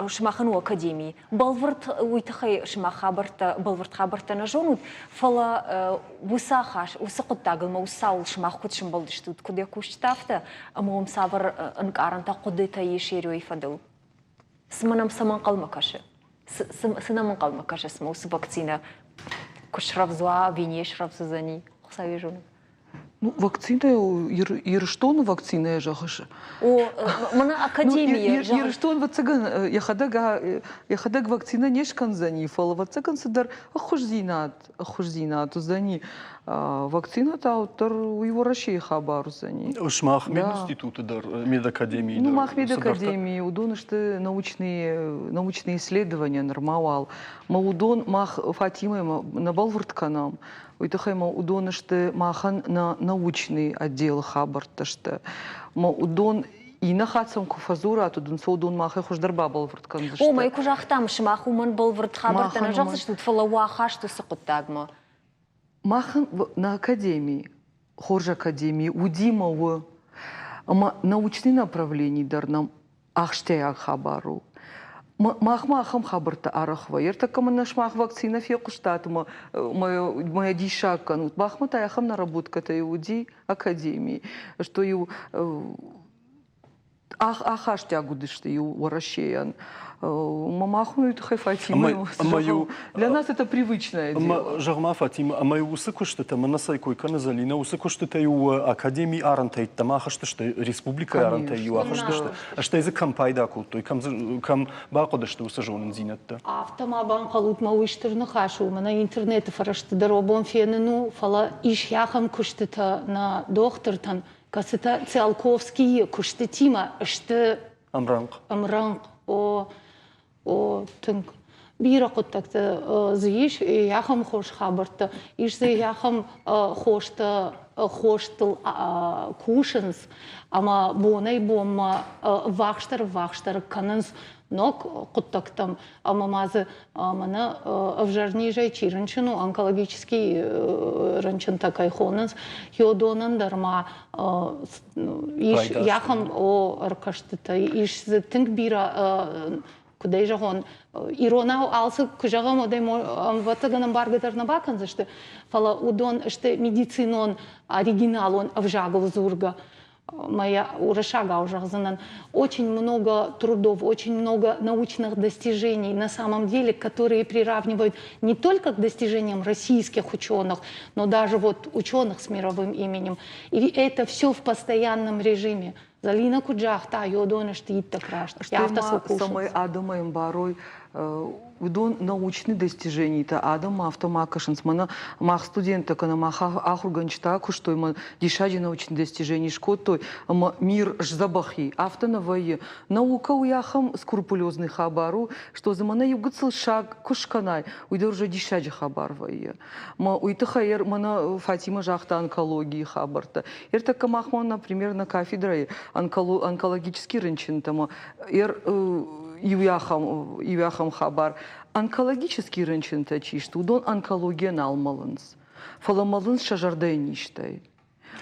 сымахӕн у академи. Бӕлвырд уый тыххӕй сымах хабӕрттӕ, бӕлвырд хабӕрттӕ нӕ зонут, фӕлӕ уыцы ахас, уыцы хъуыддагыл ӕмӕ уыцы цауыл сымах куыд сӕмбӕлдыстут, куыд йӕ кусджытӕ, афтӕ, ӕмӕ уым цавӕр ӕнкъарӕнтӕ, хъуыдытӕ ис Ерёйы фӕдыл? Цымӕ нӕм цӕмӕ ӕнхъӕлмӕ кӕсы? Цы нӕм ӕнхъӕлмӕ кӕсы, цымӕ уыцы вакцинӕ куы срӕвдз уа ӕви не срӕвдз уыдзӕни, Хуыцау йӕ зоны. Ну, вакцинӕ Ирыстоны вакцинӕ зӕгъыс? О, мӕнӕ академийы. Ирыстон, ӕвӕццӕгӕн, йӕхӕдӕг йӕхӕдӕг вакцинӕ не скӕндзӕни, фӕлӕ, ӕвӕццӕгӕн, цыдӕр ӕххуысдзинад ӕххуысдзинад уыдзӕни. Вакцинӕ та уӕддӕр уый Уӕрӕсейы хабар уыдзӕни. Сымах мединституты дӕр, медакадемийы дӕр? Ну, мах медакадемийы, уыдон сты научные, научные исследования нырма уал. Мӕ уыдон мах Фатимӕимӕ нӕ бӕлвырд кӕнӕм. Уый тыххӕй ма уыдон сты махӕн нӕ научный отделы хабӕрттӕ сты. Ма уыдон Иннӕ хатт сӕм куы фӕдзурат, уыдон сӕ уыдон махӕй хуыздӕр бабӕлвырд кӕндзысты. Омӕ куы загътам, сымах уымӕн бӕлвырд хабӕрттӕ нӕ зӕгъдзыстут, фӕлӕ уӕ ахаст уыцы хъуыддагмӕ. Махӕн нӕ академи, хорз академи уыди мӕ у. Ӕмӕ научный направлени дӕр нӕм ахсджиаг хабар у. Махмӕ ахӕм хабӕрттӕ арӕх вӕййы. Ӕртӕккӕ мын нӕ сымах вакцинӕ фехъуыстат ӕмӕ мӕ диссаг кӕнут. Махмӕ та ахӕм наработкӕтӕ уыди академийы, что-иу ахастиаг уыдысты иу Уӕрӕсейӕн. Мах уый тыххӕй Фатимӕ для нас это привычное дело. Зӕгъ-ма, Фатимӕ, ӕмӕ уыцы куыстытӕ, мӕнӕ цӕй кой кӕны Зӕлинӕ, уыцы куыстытӕ-иу академийы арӕнтӕйттӕм ахызтысты, республикӕйы арӕнтӕй-иу ахызтысты, стӕй дзы кӕм пайда кодтой, кӕм, кӕм бахъуыдысты уыцы зонындзинӕдтӕ? Афтӕ ма банхъӕлут, мӕ уый стыр ныхас у, мӕнӕ интернеты фӕрӕзты дӕр абон фенын у, фӕлӕ ис ахӕм куыстытӕ нӕ дохтыртӕн, кӕцытӕ Циолковскийы куыстытимӕ сты ӕмрӕнхъ. Ӕмрӕнхъ, о, о, тынг. Бирӕ хъуыддӕгтӕ дзы ис, ахӕм хорз хабӕрттӕ, ис дзы ахӕм хостӕ, хостыл кусынц ӕмӕ бонӕй-бонмӕ ӕввахсдӕр-ӕввахсдӕр кӕнынц ног хъуыддӕгтӕм ӕмӕ ма дзы мӕнӕ ӕвзӕр низӕй чи рынчын у, онкологический рынчынтӕ кӕй хонынц, йодонӕн дӕр ма ис ахӕм о ӕркӕстытӕ, ис дзы тынг бирӕ куыд ӕй зӕгъон, иронау алцы куы зӕгъӕм, уӕд ӕй ӕвӕццӕгӕн ӕмбаргӕ дӕр нӕ бакӕндзысты, фӕлӕ уыдон сты медицинон оригиналон ӕвзагыл дзургӕ. Моя уырыссагау зӕгъдзынӕн, очень много трудов, очень много научных достижений на самом деле, которые приравнивают не только к достижениям российских ученых, но даже вот ученых с мировым именем. И это все в постоянном режиме. Залина куыд загъта, йодон сты иттӕг раст. Афтӕ сыл кусынц. Цӕмӕй адӕмӕй ӕмбарой, уыдон научный достиженитӕ адӕммӕ афтӕ ма кӕсынц. Мӕнӕ мах студенттӕ кӕнӕ мах ахуыргӕнджытӕ куыстой, мӕ диссаджы научный достижени скодтой, ӕмӕ мир сдзӕбӕх и. Афтӕ нӕ вӕййы. Наука уый ахӕм скрупулезный хабар у, что дзы мӕнӕ иу гыццыл саг куы скӕнай, уый дӕр уже диссаджы хабар вӕййы. Мӕ уый тыххӕй мӕнӕ Фатимӕ загъта онкологийы хабӕрттӕ. Ӕртӕккӕ махмӕ, например, на кафедрӕйы онкологический рынчынтӕ иу ахӕм хабар. Онкологический рынчынтӕ чи сты, уыдон онкологийӕ нал мӕлынц, фӕлӕ мӕлынц сӕ зӕрдӕйы низтӕй.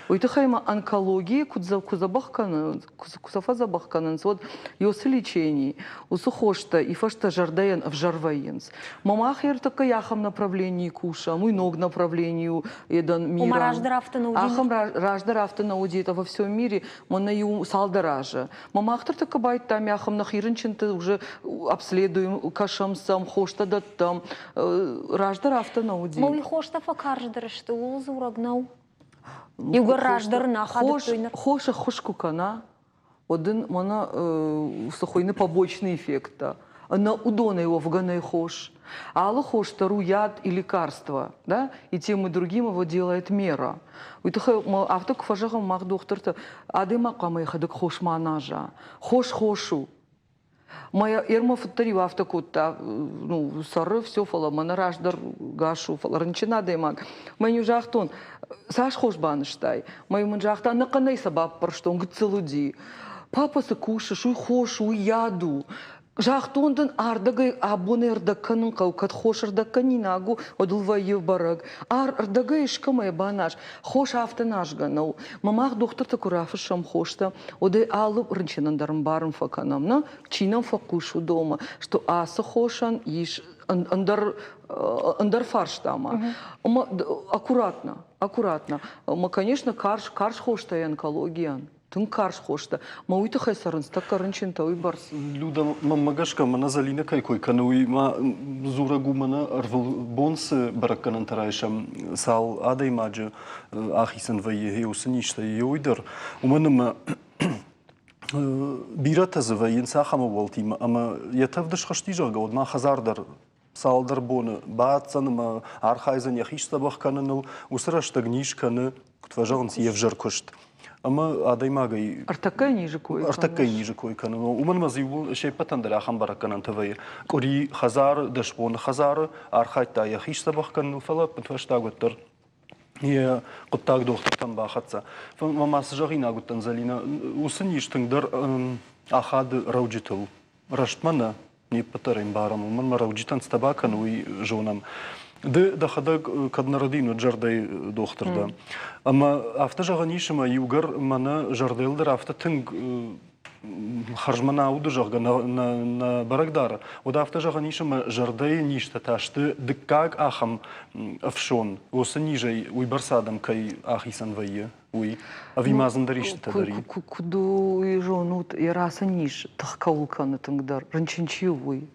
Уый тыххӕй ма онкологийы куы дзӕбӕх кӕнынц, куы сӕ фӕдзӕбӕх кӕнынц, уӕд уыцы лечени, уыцы хостӕ и фӕстӕ зӕрдӕйӕн ӕвзӕр вӕййынц. Мӕ мах ӕртӕккӕ ахӕм направленийы кусӕм, уый ног направлени у едӕн мирӕн. Раздӕр афтӕ нӕ уыди? Ахӕм раздӕр афтӕ нӕ уыди, это во всем мире, мӕнӕ иу цалдӕр азы. Мӕ мах тыртӕккӕ байдтам ахӕм нӕхи рынчынты уже обследуем, кӕсӕм сӕм, хостӕ дӕттӕм. Раздӕр афтӕ нӕ уыди. Мӕ уый хостӕ фӕкарздӕр сты, ууыл дзурӕг нӕу? Иугӕр раздӕр нӕ ахадыдтой ныр. Хос ӕххуыс куы кӕна, уӕд ын мӕнӕ цы хуыйны побочный эффекттӕ. Ӕнӕ уыдонӕй уӕвгӕ нӕй хос. Алы хос дӕр у яд и лекарство, да? И тем и другим его делает мера. Уый тыххӕй афтӕ куы фӕзӕгъӕм мах дохтыртӕ, адӕймаг хъуамӕ йӕхӕдӕг хос ма аназа. Хос хос у. Мӕ Ерма фыддӕр-иу афтӕ кодта, ну, цӕры, все, фӕлӕ мӕнӕ раздӕр гас у, фӕлӕ рынчын адӕймаг. Мӕн-иу загътон, цас хос банызтай? Мӕ-иу мын загъта, ӕнӕхъӕнӕй сӕ баппӕрстон, гыццыл уыди. Папа, цы кусыс, уый хос у, уый яд у. Загътон дын, ардӕгӕй абонӕй ӕрдӕг кӕнын хъӕуы, кӕд хос ӕрдӕгкӕнинаг у, уӕд ыл вӕййы бӕрӕг. Ар ӕрдӕгӕй искӕмӕй баназ, хос афтӕ назгӕ нӕу. Мӕ мах дохтыртӕ куы рафыссӕм хостӕ, уӕд ӕй алы рынчынӕн дӕр ӕмбарын фӕкӕнӕм, нӕ? Чи нӕм фӕхъус уыдонмӕ, что ацы хосӕн ис ӕндӕр ӕндӕр фарстамӕ. Ӕмӕ аккуратно, аккуратно. Ӕмӕ, конечно, карз, карз хостӕй онкологийӕн. Тынг карз хостӕ. Мӕ уый тыххӕй цӕрынц тӕккӕ рынчынтӕ уыйбӕрц. Люда, мӕнмӕ гӕсгӕ, мӕнӕ Зӕлинӕ кӕй кой кӕны, уый ма дзурӕг у, мӕнӕ ӕрвылбон цы бӕрӕггӕнӕнтӕ райсӕм, цал адӕймаджы ахицӕн вӕййы гъе уыцы низтӕй, гъе уый дӕр. Уымӕн ӕмӕ бирӕтӕ дзы вӕййынц ахӕм ӕууӕлтимӕ, ӕмӕ йӕ тӕвд схызти, зӕгъгӕ, уӕд ма хӕдзар дӕр цалдӕр боны баддзӕн ӕмӕ архайдзӕн йӕхи сдзӕбӕх кӕныныл. Уыцы рӕстӕг низ кӕны, куыд фӕзӕгъынц, йе взӕр куыст. Ӕмӕ адӕймагӕй ӕртӕккӕйы низы кой ӕртӕккӕйы низы кой кӕнын. Уымӕн ӕмӕ дзы иууыл се ппӕтӕн дӕр ахӕм бӕрӕггӕнӕнтӕ вӕййы. Къуыри хӕдзары, дӕсбоны хӕдзары архайдта йӕхи сдзӕбӕх кӕныныл, фӕлӕ ӕппынфӕстаг уӕддӕр. Йӕ хъуыддаг дохтыртӕм бахӕццӕ. Фӕлӕ ма цы зӕгъинаг уыдтӕн, Зӕлинӕ, уыцы низ тынгдӕр ахады рӕуджытыл. Рӕстмӕ нӕ, не ппӕт дӕр ӕмбарӕм, уымӕн мӕ рӕуджытӕн цытӕ бакӕны, уый зонӕм. Ды дӕхӕдӕг кӕд нӕ рӕдийын, уӕд зӕрдӕйы дохтыр дӕ. Ӕмӕ афтӕ зӕгъӕн ис, ӕмӕ иугӕр мӕнӕ зӕрдӕйыл дӕр афтӕ тынг хӕрзмӕ нӕ ауды, зӕгъгӕ, нӕ бӕрӕг дары, уӕд афтӕ зӕгъӕн ис, ӕмӕ зӕрдӕйы низтӕ та сты дыккаг ахӕм ӕфсон, уыцы низӕй уыйбӕрц адӕм кӕй ахицӕн вӕййы, уый. Ӕви ма дзы ӕндӕр истытӕ дӕр и? Куыд уый зонут, йӕ расы низ тых кӕуыл кӕны тынгдӕр, рынчын чи у, уый?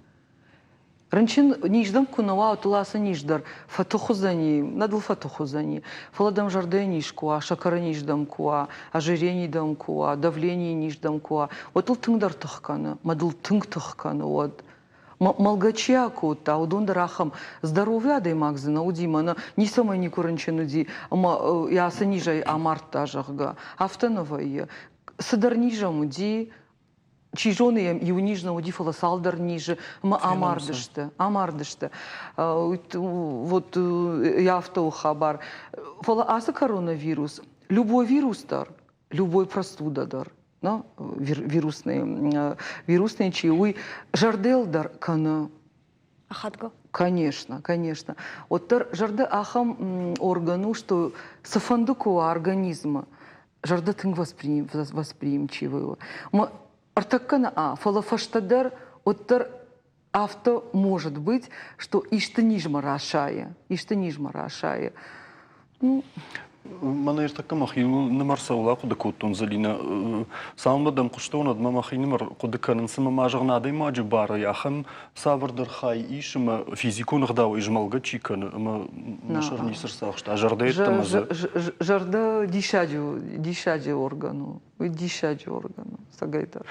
Рынчын низ дӕм куы нӕ уа, уӕд дыл ацы низ дӕр фӕтых уыдзӕни, нӕ дыл фӕтых уыдзӕни, фӕлӕ дӕм зӕрдӕйы низ куы уа, сӕкӕры низ дӕм куы уа, ожирение дӕм куы уа, давлениейы низ дӕм куы уа, уӕд дыл тынгдӕр тых кӕны, мӕ дыл тынг тых кӕны уӕд. Мӕлгӕ чи акодта, уыдон дӕр ахӕм здоровый адӕймаг дзы нӕ уыди, мӕнӕ ницӕмӕй никуы рынчын уыди ӕмӕ йӕ ацы низӕй амардта, зӕгъгӕ. Афтӕ нӕ вӕййы. Цыдӕр низ ӕм уыди, чи зоны йӕм иу низ нӕ уыди, фӕлӕ цалдӕр низы ӕмӕ амардысты. Амардысты. Вот афтӕ у хабар. Фӕлӕ ацы коронавирус, любой вирус дӕр, любой простуда дӕр, ну, вирусный, вирусный чи, уый зӕрдӕйыл дӕр кӕны. Ахадгӕ? Конечно, конечно. Уӕддӕр зӕрдӕ ахӕм орган у, что цыфӕнды куы уа организмы, зӕрдӕ тынг восприимчивый у. Ӕртӕккӕ нӕ, фӕлӕ фӕстӕдӕр уӕддӕр афтӕ может быть, что исты низмӕ расайы, исты низмӕ расайы. Ну, Мӕнӕ ӕртӕккӕ мӕхинымӕр цӕуыл ахъуыды кодтон, Зӕлинӕ, цалынмӕ дӕм хъуыстон, уӕдмӕ мӕхинымӕр хъуыды кӕнын, цымӕ ма зӕгъын адӕймаджы барӕй ахӕм цавӕрдӕр хай ис ӕмӕ физикон ӕгъдауӕй змӕлгӕ чи кӕны ӕмӕ мӕ сӕр ницы рцахста, зӕрдӕ йеддӕмӕ дзы. Зӕрдӕ диссаджы, диссаджы орган у. Уый диссаджы орган у, цӕгӕйдӕр.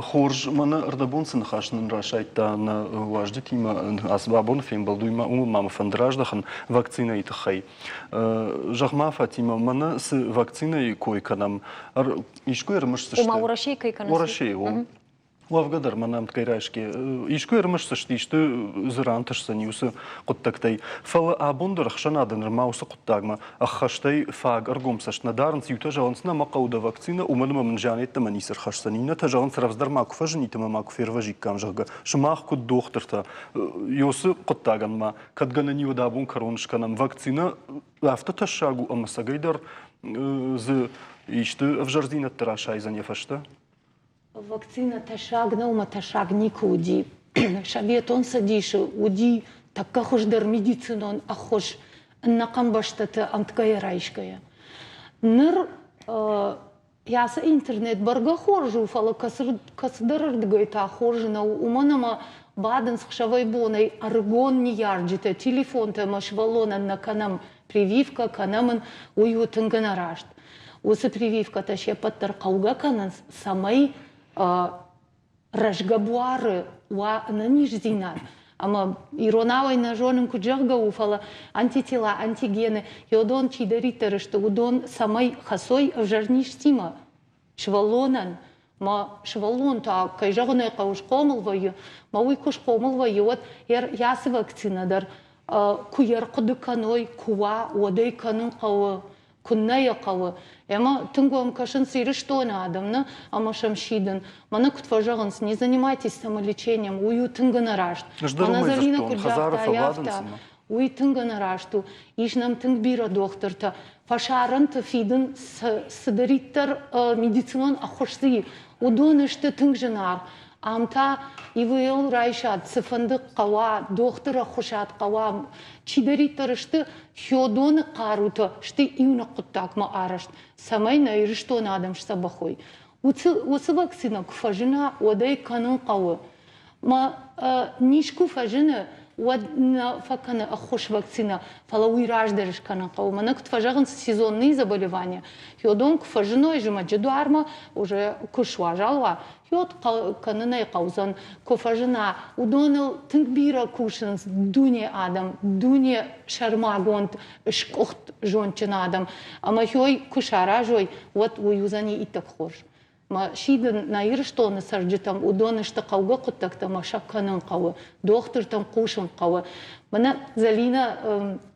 Хорз, мӕнӕ ӕрдӕбон цы ныхас нын расайдта нӕ уазджытимӕ ацы абоны фембӕлд, уый ма уымӕн ма мӕ фӕнды раздӕхын вакцинӕйы тыххӕй. Зӕгъ-ма, Фатимӕ, мӕнӕ цы вакцинӕйы кой кӕнӕм, искуы ӕрымысдзысты? Ома Уӕрӕсейы кӕй кӕнынц? Уӕрӕсейы, о. Уӕвгӕ дӕр мӕнӕ ӕмткӕй райсгӕ искуы ӕрымысдзысты исты дзы рантысдзӕни уыцы хъуыддӕгтӕй. Фӕлӕ абон дӕр ӕхсӕнады нырма уыцы хъуыддагмӕ ӕххӕстӕй фаг ӕргом цӕст нӕ дарынц. Иутӕ зӕгъынц, нӕ мӕ хъӕуы дӕ вакцинӕ, уымӕн ӕмӕ мын зиан йеддӕмӕ ницы рхӕсдзӕн. Иннӕтӕ зӕгъынц, рӕвдздӕр ма куы фӕзынит ӕмӕ ма куы фервӕзиккам, зӕгъгӕ. Сымах куыд дохтыртӕ, уыцы хъуыддагӕн ма кӕд гӕнӕн и, уӕд абон кӕрон скӕнӕм. Вакцинӕ афтӕ тӕссаг у ӕмӕ цӕгӕйдӕр дзы исты ӕвзӕрдзинӕдтӕ расайдзӕн йӕ фӕстӕ? Вакцинӕ тӕссаг нӕу ӕмӕ тӕссаг никуы уыди. Советон Цӕдисы уыди тӕккӕ хуыздӕр медицинон ӕххуыс ӕнӕхъӕн бӕстӕты ӕмткӕй райсгӕйӕ. Ныр ацы интернет бӕргӕ хорз у, фӕлӕ кӕцыдӕр ӕрдыгӕй та хорз нӕу, уымӕн ӕмӕ бадынц ӕхсӕвӕй-бонӕй ӕрыгон ныййарджытӕ телефонтӕ ӕмӕ сывӕллонӕн нӕ кӕнӕм прививкӕ, кӕнӕм ын, уый у тынг ӕнӕраст. Уыцы прививкӕтӕ се ппӕт дӕр хъӕугӕ кӕнынц, цӕмӕй рӕзгӕ буары уа ӕнӕниздзинад. Ӕмӕ иронау ӕй нӕ зонын, куыд зӕгъгӕ у, фӕлӕ антитела, антигены, йодон чидӕриддӕр сты, уыдон цӕмӕй хӕцой ӕвзӕр низтимӕ. Сывӕллонӕн мӕ сывӕллон та, кӕй зӕгъын ӕй хъӕуы, схъомыл вӕййы. Мӕ уый куы схъомыл вӕййы, уӕд йӕ ацы вакцинӕ дӕр куы йӕ рхъуыды кӕной, куы уа, уӕд ӕй кӕнын хъӕуы куыннӕ йӕ хъӕуы. Ӕмӕ тынг уӕм кӕсынц Ирыстоны адӕм, нӕ? Ӕмӕ сӕм сидын. Мӕнӕ куыд фӕзӕгъынц, не занимайтесь самолечением, уый у тынг ӕнӕраст. Мӕнӕ Зӕринӕ куыд загъта, афтӕ. Уый тынг ӕнӕраст у. Ис нӕм тынг бирӕ дохтыртӕ. Фӕсарӕнты фидын цыдӕриддӕр медицинон ӕххуыс дзы и, уыдон сты тынг зынаргъ. Ам та ИВЛ райсат, цыфӕнды хъӕуа, дохтыр ӕххуысад хъӕуа, чидӕриддӕр сты, хиодоны хъарутӕ сты иунӕг хъуыддагмӕ арӕзт, цӕмӕй нӕ Ирыстоны адӕм сдзӕбӕх уой. Уыцы вакцинӕ куы фӕзына, уӕд ӕй кӕнын хъӕуы. Мӕ низ куы фӕзыны, уӕд нӕ фӕкӕны ӕххуыс вакцинӕ, фӕлӕ уый раздӕр скӕнын хъӕуы. Мӕнӕ куыд фӕзӕгъынц сезонные заболевания, хиодон куы фӕзыной зымӕджы дуармӕ, уже куы суазал уа, хиод кӕнын ӕй хъӕудзӕн, куы фӕзына, уыдоныл тынг бирӕ кусынц дуне адӕм, дуне сӕрмагонд скъуыхт зондджын адӕм. Ӕмӕ хиой куы саразой, уӕд уый уыдзӕни иттӕг хорз. Мӕ сидын нӕ Ирыстоны цӕрджытӕм, уыдон сты хъӕугӕ хъуыддӕгтӕ ӕмӕ сӕ кӕнын хъӕуы, дохтыртӕм хъусын хъӕуы. Мӕнӕ Зӕлинӕ,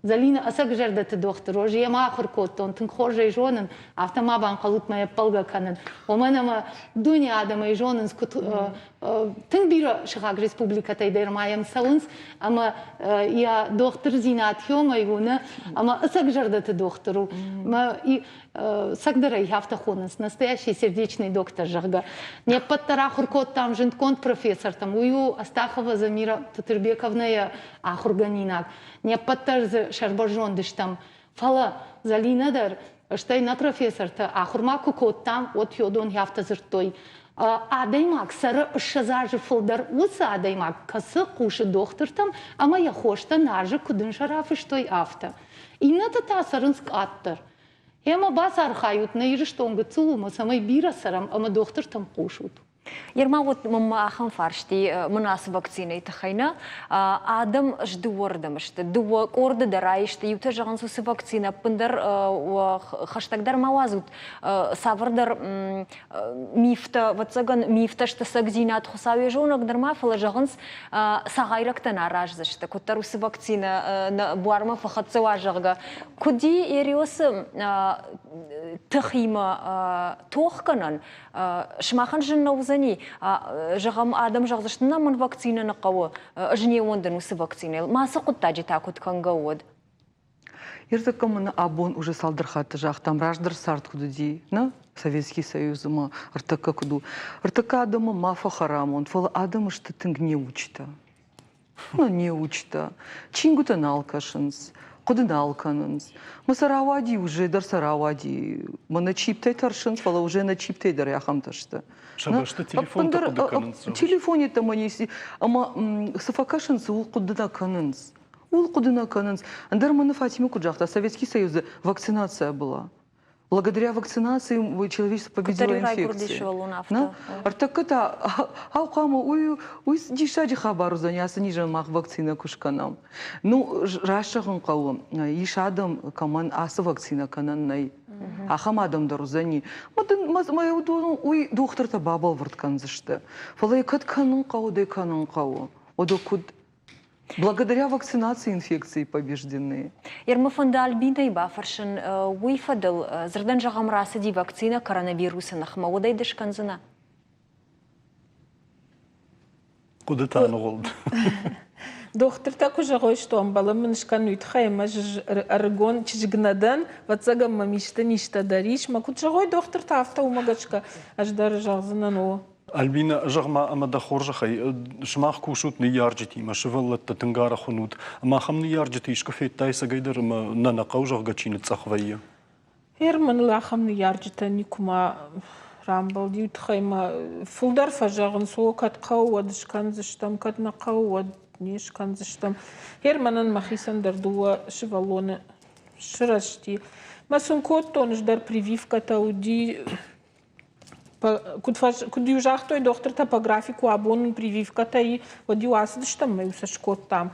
Зӕлинӕ ӕцӕг зӕрдӕты дохтыр у, ӕз йемӕ ахуыр кодтон, тынг хорз ӕй зонын, афтӕ ма банхъӕлут мӕ ӕппӕлгӕ кӕнын. Уымӕн ӕмӕ дуне адӕмӕй зонынц, куыд тынг бирӕ сыхаг республикӕтӕй дӕр ма йӕм цӕуынц, ӕмӕ йӕ дохтырдзинад хиомӕй уыны, ӕмӕ ӕцӕг зӕрдӕты дохтыр у. Цӕгдӕр ӕй афтӕ хонынц, настоящий сердечный доктор, зӕгъгӕ. Не ппӕт дӕр ахуыр кодтам зындгонд профессортӕм. Уый у Астахова Замира Тутырбековнӕйы ахуыргӕнинаг. Не ппӕт дӕр дзы сӕрбӕрзонд стӕм. Фӕлӕ Зӕлинӕ дӕр, стӕй нӕ профессортӕ ахуыр ма куы кодтам, уӕд Федон афтӕ дзырдтой. Адӕймаг цӕры 20 азы фылдӕр уыцы адӕймаг, кӕцы хъусы дохтыртӕм ӕмӕ йӕ хостӕ нӕзы куыд ын сӕ рафыстой, афтӕ. Иннӕтӕ та цӕрынц къаддӕр. Ӕмӕ бацархайут, нӕ Ирыстон гыццыл у, ӕмӕ цӕмӕй бирӕ цӕрӕм ӕмӕ дохтыртӕм хъусут. Ерма вот мӕнмӕ ахӕм фарсти мын ацы вакцинӕйы тыххӕй нӕ адӕм сдыууӕрдӕм сты. Дыууӕ къорды дӕр аисты. Иутӕ зӕгъынц, уыцы вакцинӕ ӕппындӕр хӕстӕгдӕр ма уадзут. Цавӕрдӕр мифтӕ, ӕвӕццӕгӕн, мифтӕ сты цӕгдзинад Хуыцау йӕ зонӕг нырма, фӕлӕ зӕгъынц, цагъайрӕгтӕ нӕ араздзысты, куыддӕр уыцы вакцинӕ нӕ буармӕ фӕхӕццӕ уа, зӕгъгӕ. Куыд и Эриосы тыхимӕ тох кӕнӕн? Сымахӕн зын нӕ уыдзӕни? Зӕгъӕм, адӕм зӕгъдзысты, нӕ мын вакцинӕ нӕ хъӕуы, ӕз не ууӕндын уыцы вакцинӕйыл. Ма цы хъуыддаджы та куыд кӕнгӕ уӕд? Ӕртӕккӕ мын абон уже цалдӕр хатты загътам, раздӕр цард куыд уыди, нӕ Советский Союзы ма ӕртӕккӕ куыд у. Ӕртӕккӕ адӕмы ма фӕхӕрамонд, фӕлӕ адӕм сты тынг неучтӕ. Ну, неучтӕ. Чингуытӕ нал кӕсынц, хъуыды нал кӕнынц. Мӕ сӕ рауади уже дӕр сӕ рауади. Мӕнӕ чиптӕй тӕрсынц, фӕлӕ уже нӕ чиптӕй дӕр ахӕмтӕ сты. Сӕ бӕсты телефонтӕ хъуыды кӕнынц. Телефонетӕ мӕ не ӕмӕ цы фӕкӕсынц, ууыл хъуыды нӕ кӕнынц. Ууыл хъуыды нӕ кӕнынц. Ӕндӕр мӕнӕ Фатимӕ куыд загъта, Советский Союзы вакцинация была. Благодаря вакцинации человечество победило инфекцию. На? Ӕртӕккӕ та ау хъуамӕ уый уый диссаджы хабар уыдзӕни ацы низӕн мах вакцинӕ куы скӕнӕм. Ну, раст зӕгъын хъӕуы, ис адӕм, кӕмӕн ацы вакцинӕ кӕнӕн нӕй. Ахӕм адӕм дӕр уыдзӕни. Мӕ уыдон уый дохтыртӕ бабӕлвырд кӕндзысты. Фӕлӕ йӕ кӕд кӕнын хъӕуы, дӕ кӕнын хъӕуы. Уӕдӕ куыд Благодаря вакцинации инфекции побеждены. Ермы фӕнды Альбинӕйы бафӕрсын уый фӕдыл, дзырдӕн зӕгъӕм, рацыди вакцинӕ коронавирусы ныхмӕ, уӕд ӕй ды скӕндзынӕ? Хъуыдытӕ аныгъуылд. Дохтыртӕ куы зӕгъой, что ӕмбӕлы мын скӕн, уый тыххӕй ӕмӕ ӕз ӕрыгон чызг нӕ дӕн, ӕвӕццӕгӕн мӕм исты низтӕ дӕр ис. Мӕ куыд зӕгъой дохтыртӕ, афтӕ уымӕ гӕсгӕ ӕз дӕр зӕгъдзынӕн о. Альбина, зӕгъ-ма, ӕмӕ дӕ хорзӕхӕй, сымах кусут ныййарджытимӕ, сывӕллӕттӕ тынг арӕх уынут. Ӕмӕ ахӕм ныййарджыты искуы федтай ӕцӕгӕйдӕр ӕмӕ нӕ нӕ хъӕуы, зӕгъгӕ, чи ныцъцъӕх вӕййы? Гъер мӕныл ахӕм ныййарджытӕ никуыма рамбӕлд. Иу тыххӕй мӕ фылдӕр фӕзӕгъынц, о, кӕд хъӕуы, уӕд скӕндзыстӕм, кӕд нӕ хъӕуы, уӕд не скӕндзыстӕм. Гъер мӕнӕн мӕхицӕн дӕр дыууӕ сывӕллоны сырӕзти. Мӕ сын кодтон, ӕз дӕр прививкӕтӕ уыди, куыд, куыд-иу загътой дохтыртӕ по графику абон прививкӕтӕ и, уӕд-иу ацыдыстӕм ӕмӕ-иу сӕ скодтам.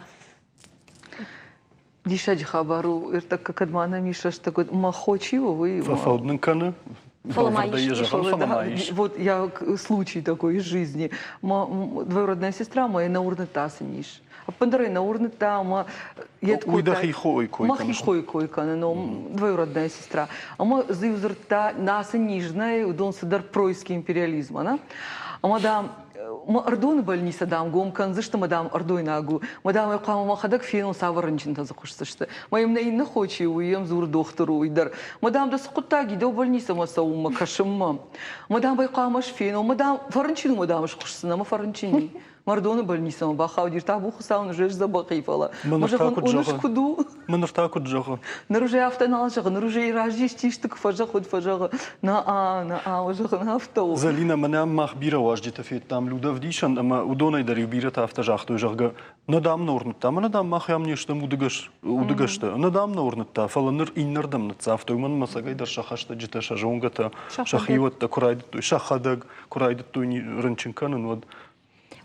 Диссаджы хабар у, ӕртӕккӕ кӕд ма нӕм ис рӕстӕг, уӕд мӕ хо чи у, уый... Фӕфӕуд нын кӕны? Вот я случай такой из жизни. Двоюродная сестра моя нӕ уырныдта цы низ. Ӕппындӕр ӕй нӕ уырныдта ӕмӕ йӕ Уый дӕхи хойы кой Мӕхи хойы кой кӕны, но двоюродная сестра. Ӕмӕ дзы иу дзырдта, нӕ сын низ нӕй, уыдон цыдӕр происки империализма, нӕ? Ӕмӕ, дам, мӕ Ӕрдоны больницӕ, дам, гом кӕндзысты, мӕ, дам, ӕрдойнаг у. Мӕ, дам, ӕй хъуамӕ мӕхӕдӕг фенон, цавӕр рынчынтӕ дзы хуысдзысты. Мӕ йӕм нӕ иннӕ хо чи у, уый йӕм дзуры дохтыр у, уый дӕр. Мӕ, дам, дӕ цы хъуыддаг и, дӕу больницӕмӕ цӕуынмӕ, кӕсынмӕ. Мӕ, дам, ӕй хъуамӕ сфенон. Мӕ, дам, фӕрынчын у, мӕ, дам, схуысдзынӕ, мӕ фӕрынчын и. Мӕрдоны больницӕмӕ бахауди, табу Хуыцау ныр сдзӕбӕх и, фӕлӕ Мӕ зӕгъын, уыныс куыд у? Мӕ ныр та куыд зӕгъы? Ныр уже афтӕ нал зӕгъы, ныр уже разы исты куы фӕзӕгъы, уӕд фӕзӕгъы, на-а, на-а, зӕгъын, афтӕ у. Зӕлинӕ, мӕнӕ мах бирӕ уазджытӕ федтам Людӕвдисӕн, ӕмӕ уыдонӕй дӕр иу бирӕтӕ афтӕ загътой, зӕгъгӕ, нӕ дам нӕ уырныдта, мӕнӕ дам мах ам не стӕм удыгӕс, удыгӕстӕ, нӕ дам нӕ уырныдта, фӕлӕ ныр иннӕрдӕм ныццавтой, уымӕн ӕмӕ ӕцӕгӕйдӕр сӕ хӕстӕджытӕ, сӕ зонгӕтӕ, сӕ хиуӕттӕ куы райдыдтой, сӕхӕдӕг куы райдыдтой рынчын кӕнын, уӕд.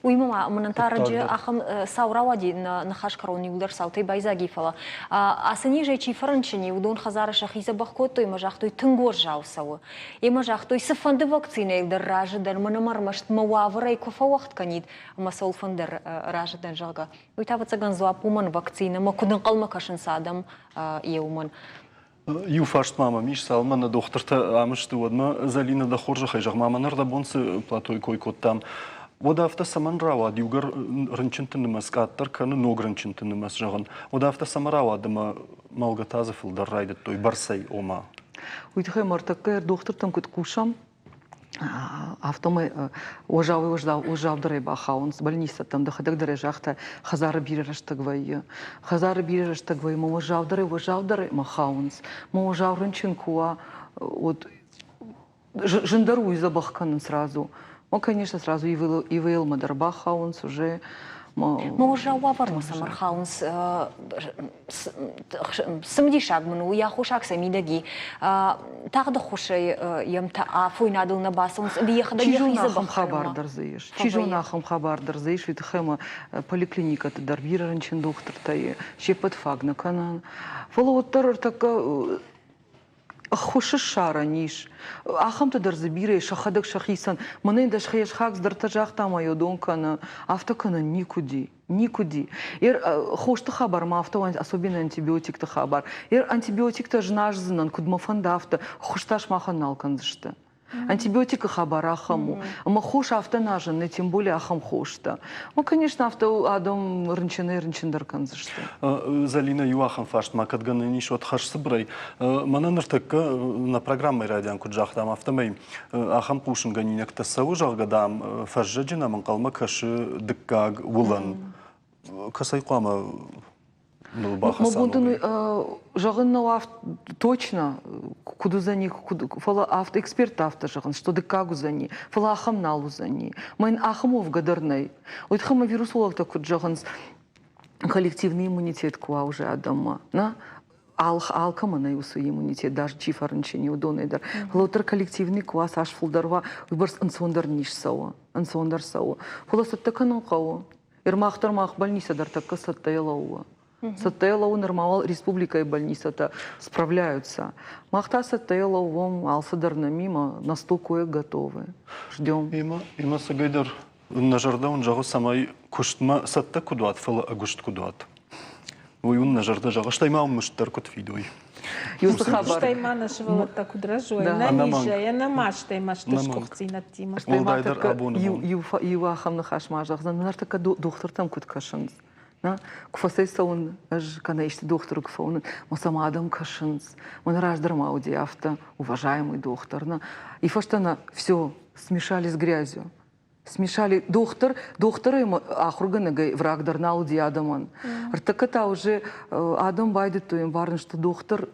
Уыимӕ ма мӕнӕн та раджы ахӕм цау рауади, ныхас кӕрон иуылдӕр цаутӕй байдзаг и, фӕлӕ ацы низӕй чи фӕрынчын и, уыдон хӕдзары сӕхи дзӕбӕх кодтой ӕмӕ загътой, тынг уӕззау цӕуы. Ӕмӕ загътой, цыфӕнды вакцинӕйыл дӕр разы дӕн, мӕн ӕмӕ ӕрмӕст мӕ уавӕрӕй куы фӕуӕгъд кӕнид, ӕмӕ цӕуылфӕнды разы дӕн, зӕгъгӕ. Уый та, ӕвӕццӕгӕн, дзуапп уымӕн вакцинӕмӕ куыд ӕнхъӕлмӕ кӕсынц адӕм, йе уымӕн. Иу фарст ма мӕм ис, цалынмӕ нӕ дохтыртӕ ам сты, уӕдмӕ Зӕлинӕ, дӕ хорзӕхӕй зӕгъ ма, мӕн ӕрдӕбон цы платойы кой кодтам, уӕд афтӕ цӕмӕн рауад, иугӕр рынчынты нымӕц къаддӕр кӕны, ног рынчынты нымӕц зӕгъын, уӕд афтӕ цӕмӕ рауад ӕмӕ мӕлгӕ та дзы фылдӕр райдыдтой бӕрцӕй, ома? Уый тыххӕй ма ӕртӕккӕ дохтыртӕм куыд хъусӕм, афтӕмӕй уӕззаудӕрӕй бахауынц больницӕтӕм. Дӕхӕдӕг дӕр ӕй загътай, хӕдзары бирӕ рӕстӕг вӕййы. Хӕдзары бирӕ рӕстӕг вӕййы, мӕ уӕззаудӕрӕй уӕззаудӕрӕй мӕ хауынц. Мӕ уӕззау рынчын куы уа, уӕд зындӕр уый дзӕбӕх кӕнын сразу. Ну, конечно, сразу ИВЛ-мӕ дӕр бахауынц уже. Мӕ уӕззау уавӕрмӕ сӕм ӕрхауынц цымыдисаг мын у, йӕ аххосаг сӕ мидӕг и. Тагъд ӕххуысӕй йӕм та афойнадыл нӕ бацӕуынц, ӕви йӕхӕдӕг Чи зоны, ахӕм хабар дӕр дзы ис. Чи зоны, ахӕм хабар дӕр дзы ис, уый тыххӕй ӕмӕ поликлиникӕты дӕр бирӕ рынчын дохтыртӕ и, се ппӕт фаг нӕ кӕнӕн. Фӕлӕ уӕддӕр ӕртӕккӕ ӕххуыс ссарӕн ис. Ахӕмтӕ дӕр дзы бирӕ ис, сӕхӕдӕг сӕхицӕн. Мӕнӕ йын дӕсхӕсхаг цыдӕртӕ загъта ӕмӕ йӕ дон кӕны. Афтӕ кӕнӕн никуыди. Никуыди. Ер хосты хабар ма афтӕ уайынц, особенно антибиотикты хабар. Ер антибиотиктӕ зназдзынӕн, куыд мӕ фӕнда, афтӕ. Ххуыс та сымахӕн нал кӕндзысты. Антибиотикы хабар ахӕм у. Ӕмӕ хос афтӕ назын, не тем более ахӕм хостӕ. Ну, конечно, афтӕ адӕм рынчынӕй рынчындӕр кӕндзысты. Залина, иу ахӕм фарст ма кӕд гӕнӕн ис, уӕд хӕсцыбырӕй. Мӕнӕ ныртӕккӕ нӕ программӕйы райдиан куыд загътам, афтӕмӕй ахӕм хъусынгӕнинӕгтӕ цӕуы, зӕгъгӕ, дам, фӕззӕджы нӕм ӕнхъӕлмӕ кӕсы дыккаг уылӕн. Кӕцӕй хъуамӕ ныл бахӕца? Мӕ бон дын зӕгъын нӕу точно, куыд уыдзӕни, фӕлӕ афтӕ эксперттӕ афтӕ зӕгъынц, что дыккаг уыдзӕни, фӕлӕ ахӕм нал уыдзӕни. Мӕн ахӕм уӕвгӕ дӕр нӕй. Уый тыххӕй ма вирусологтӕ куыд зӕгъынц, коллективный иммунитет куы уа уже адӕммӕ, нӕ? Алкӕмӕ нӕй уыцы иммунитет, даже чи фӕрынчын и, уыдонӕй дӕр. Фӕлӕ уӕддӕр коллективный куы уа, цас фылдӕр уа, уыйбӕрц ӕнцондӕр низ цӕуы, ӕнцондӕр цӕуы. Фӕлӕ цӕттӕ кӕнын хъӕуы. Мах дӕр мах больницӕ дӕр тӕккӕ цӕттӕйӕ лӕууы. Цӕттӕйӕ лӕууы нырма уал республикӕйы больницӕтӕ справляются. Мах та цӕттӕйӕ лӕууӕм, алцыдӕр нӕм имӕ, на сто коек готовы. Ждем. Имӕ, имӕ цӕгӕйдӕр нӕ зӕрдӕ уын зӕгъы, цӕмӕй куыстмӕ цӕттӕ куыд уат, фӕлӕ ӕгуыст куыд уат. Уый уын нӕ зӕрдӕ зӕгъы, стӕй ма уын мыст дӕр куыд фидой. Стӕй ма нӕ сывӕллӕттӕ куыд рӕзой, ӕнӕнизӕй, ӕнӕмастӕй масты сгуыхтдзинӕдтимӕ. Стӕй ма тӕккӕ иу ахӕм ныхас ма зӕгъдзӕн, ныртӕккӕ дохтыртӕм куыд кӕсынц. Куы фӕцӕйцӕуын ӕз кӕнӕ исты дохтыры куы фӕуынын, мӕ сӕм адӕм кӕсынц. Мӕн раздӕр ма уыди афтӕ, уважаемый дохтыр, нӕ. И фӕстӕ нӕ все смешали с грязью. Смешали дохтыр, дохтырӕй ахуыргӕнӕгӕй враг дӕр нал уыди адӕмӕн. Ӕртӕккӕ та уже адӕм байдыдтой ӕмбарын, что дохтыр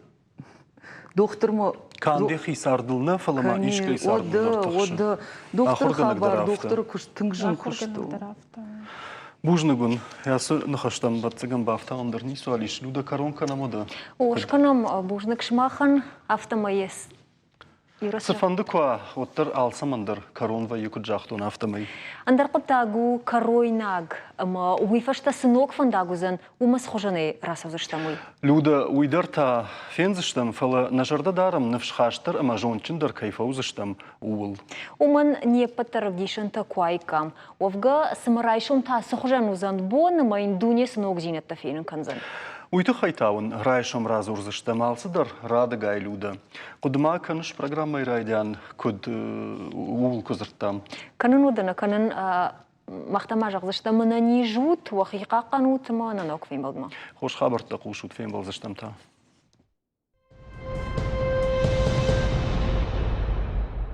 дохтырмӕ Канд йӕхи цардыл нӕ, фӕлӕ ма искӕй цардыл дӕр тыхсы. Дохтыры хабар, дохтыры куыст тынг зын куыст у. Бузныг уын. Ацы ныхӕстӕм ӕвӕццӕгӕн бафтауын дӕр ницуал ис. Людӕ, кӕрон кӕнӕм уӕдӕ? О, скӕнӕм. Бузныг сымахӕн. Афтӕмӕй Цыфӕнды куы уа, уӕддӕр алцӕмӕн дӕр кӕрон вӕййы, куыд загътон, афтӕмӕй. Ӕндӕр хъуыддаг у кӕройнаг, ӕмӕ уый фӕстӕ цы ног фӕндаг уыдзӕн, уымӕ цы хуызӕнӕй рацӕудзыстӕм, уый. Людӕ, уый дӕр та фендзыстӕм, фӕлӕ нӕ зӕрдӕ дарӕм ныфсхастдӕр ӕмӕ зондджындӕр кӕй фӕуыдзыстӕм, ууыл. Уымӕн не ппӕт дӕр ӕвдисӕнтӕ куы уаиккам. Уӕвгӕ, цымӕ райсом та цы хуызӕн уыдзӕн бон ӕмӕ йын дуне цы ногдзинӕдтӕ фенын кӕндзӕн? Уый тыххӕй та уын райсом радзурдзыстӕм алцыдӕр радыгай, Людӕ. Хъуыды ма кӕныс программӕйы райдиан, куыд ууыл куы дзырдтам? Кӕнын уыд ӕнӕ кӕнын мах та ма зӕгъдзыстӕм, ӕнӕниз ут, уӕхи хъахъхъӕнут ӕмӕ нӕ ног фембӕлдмӕ. Хорз хабӕрттӕ хъусут, фембӕлдзыстӕм та.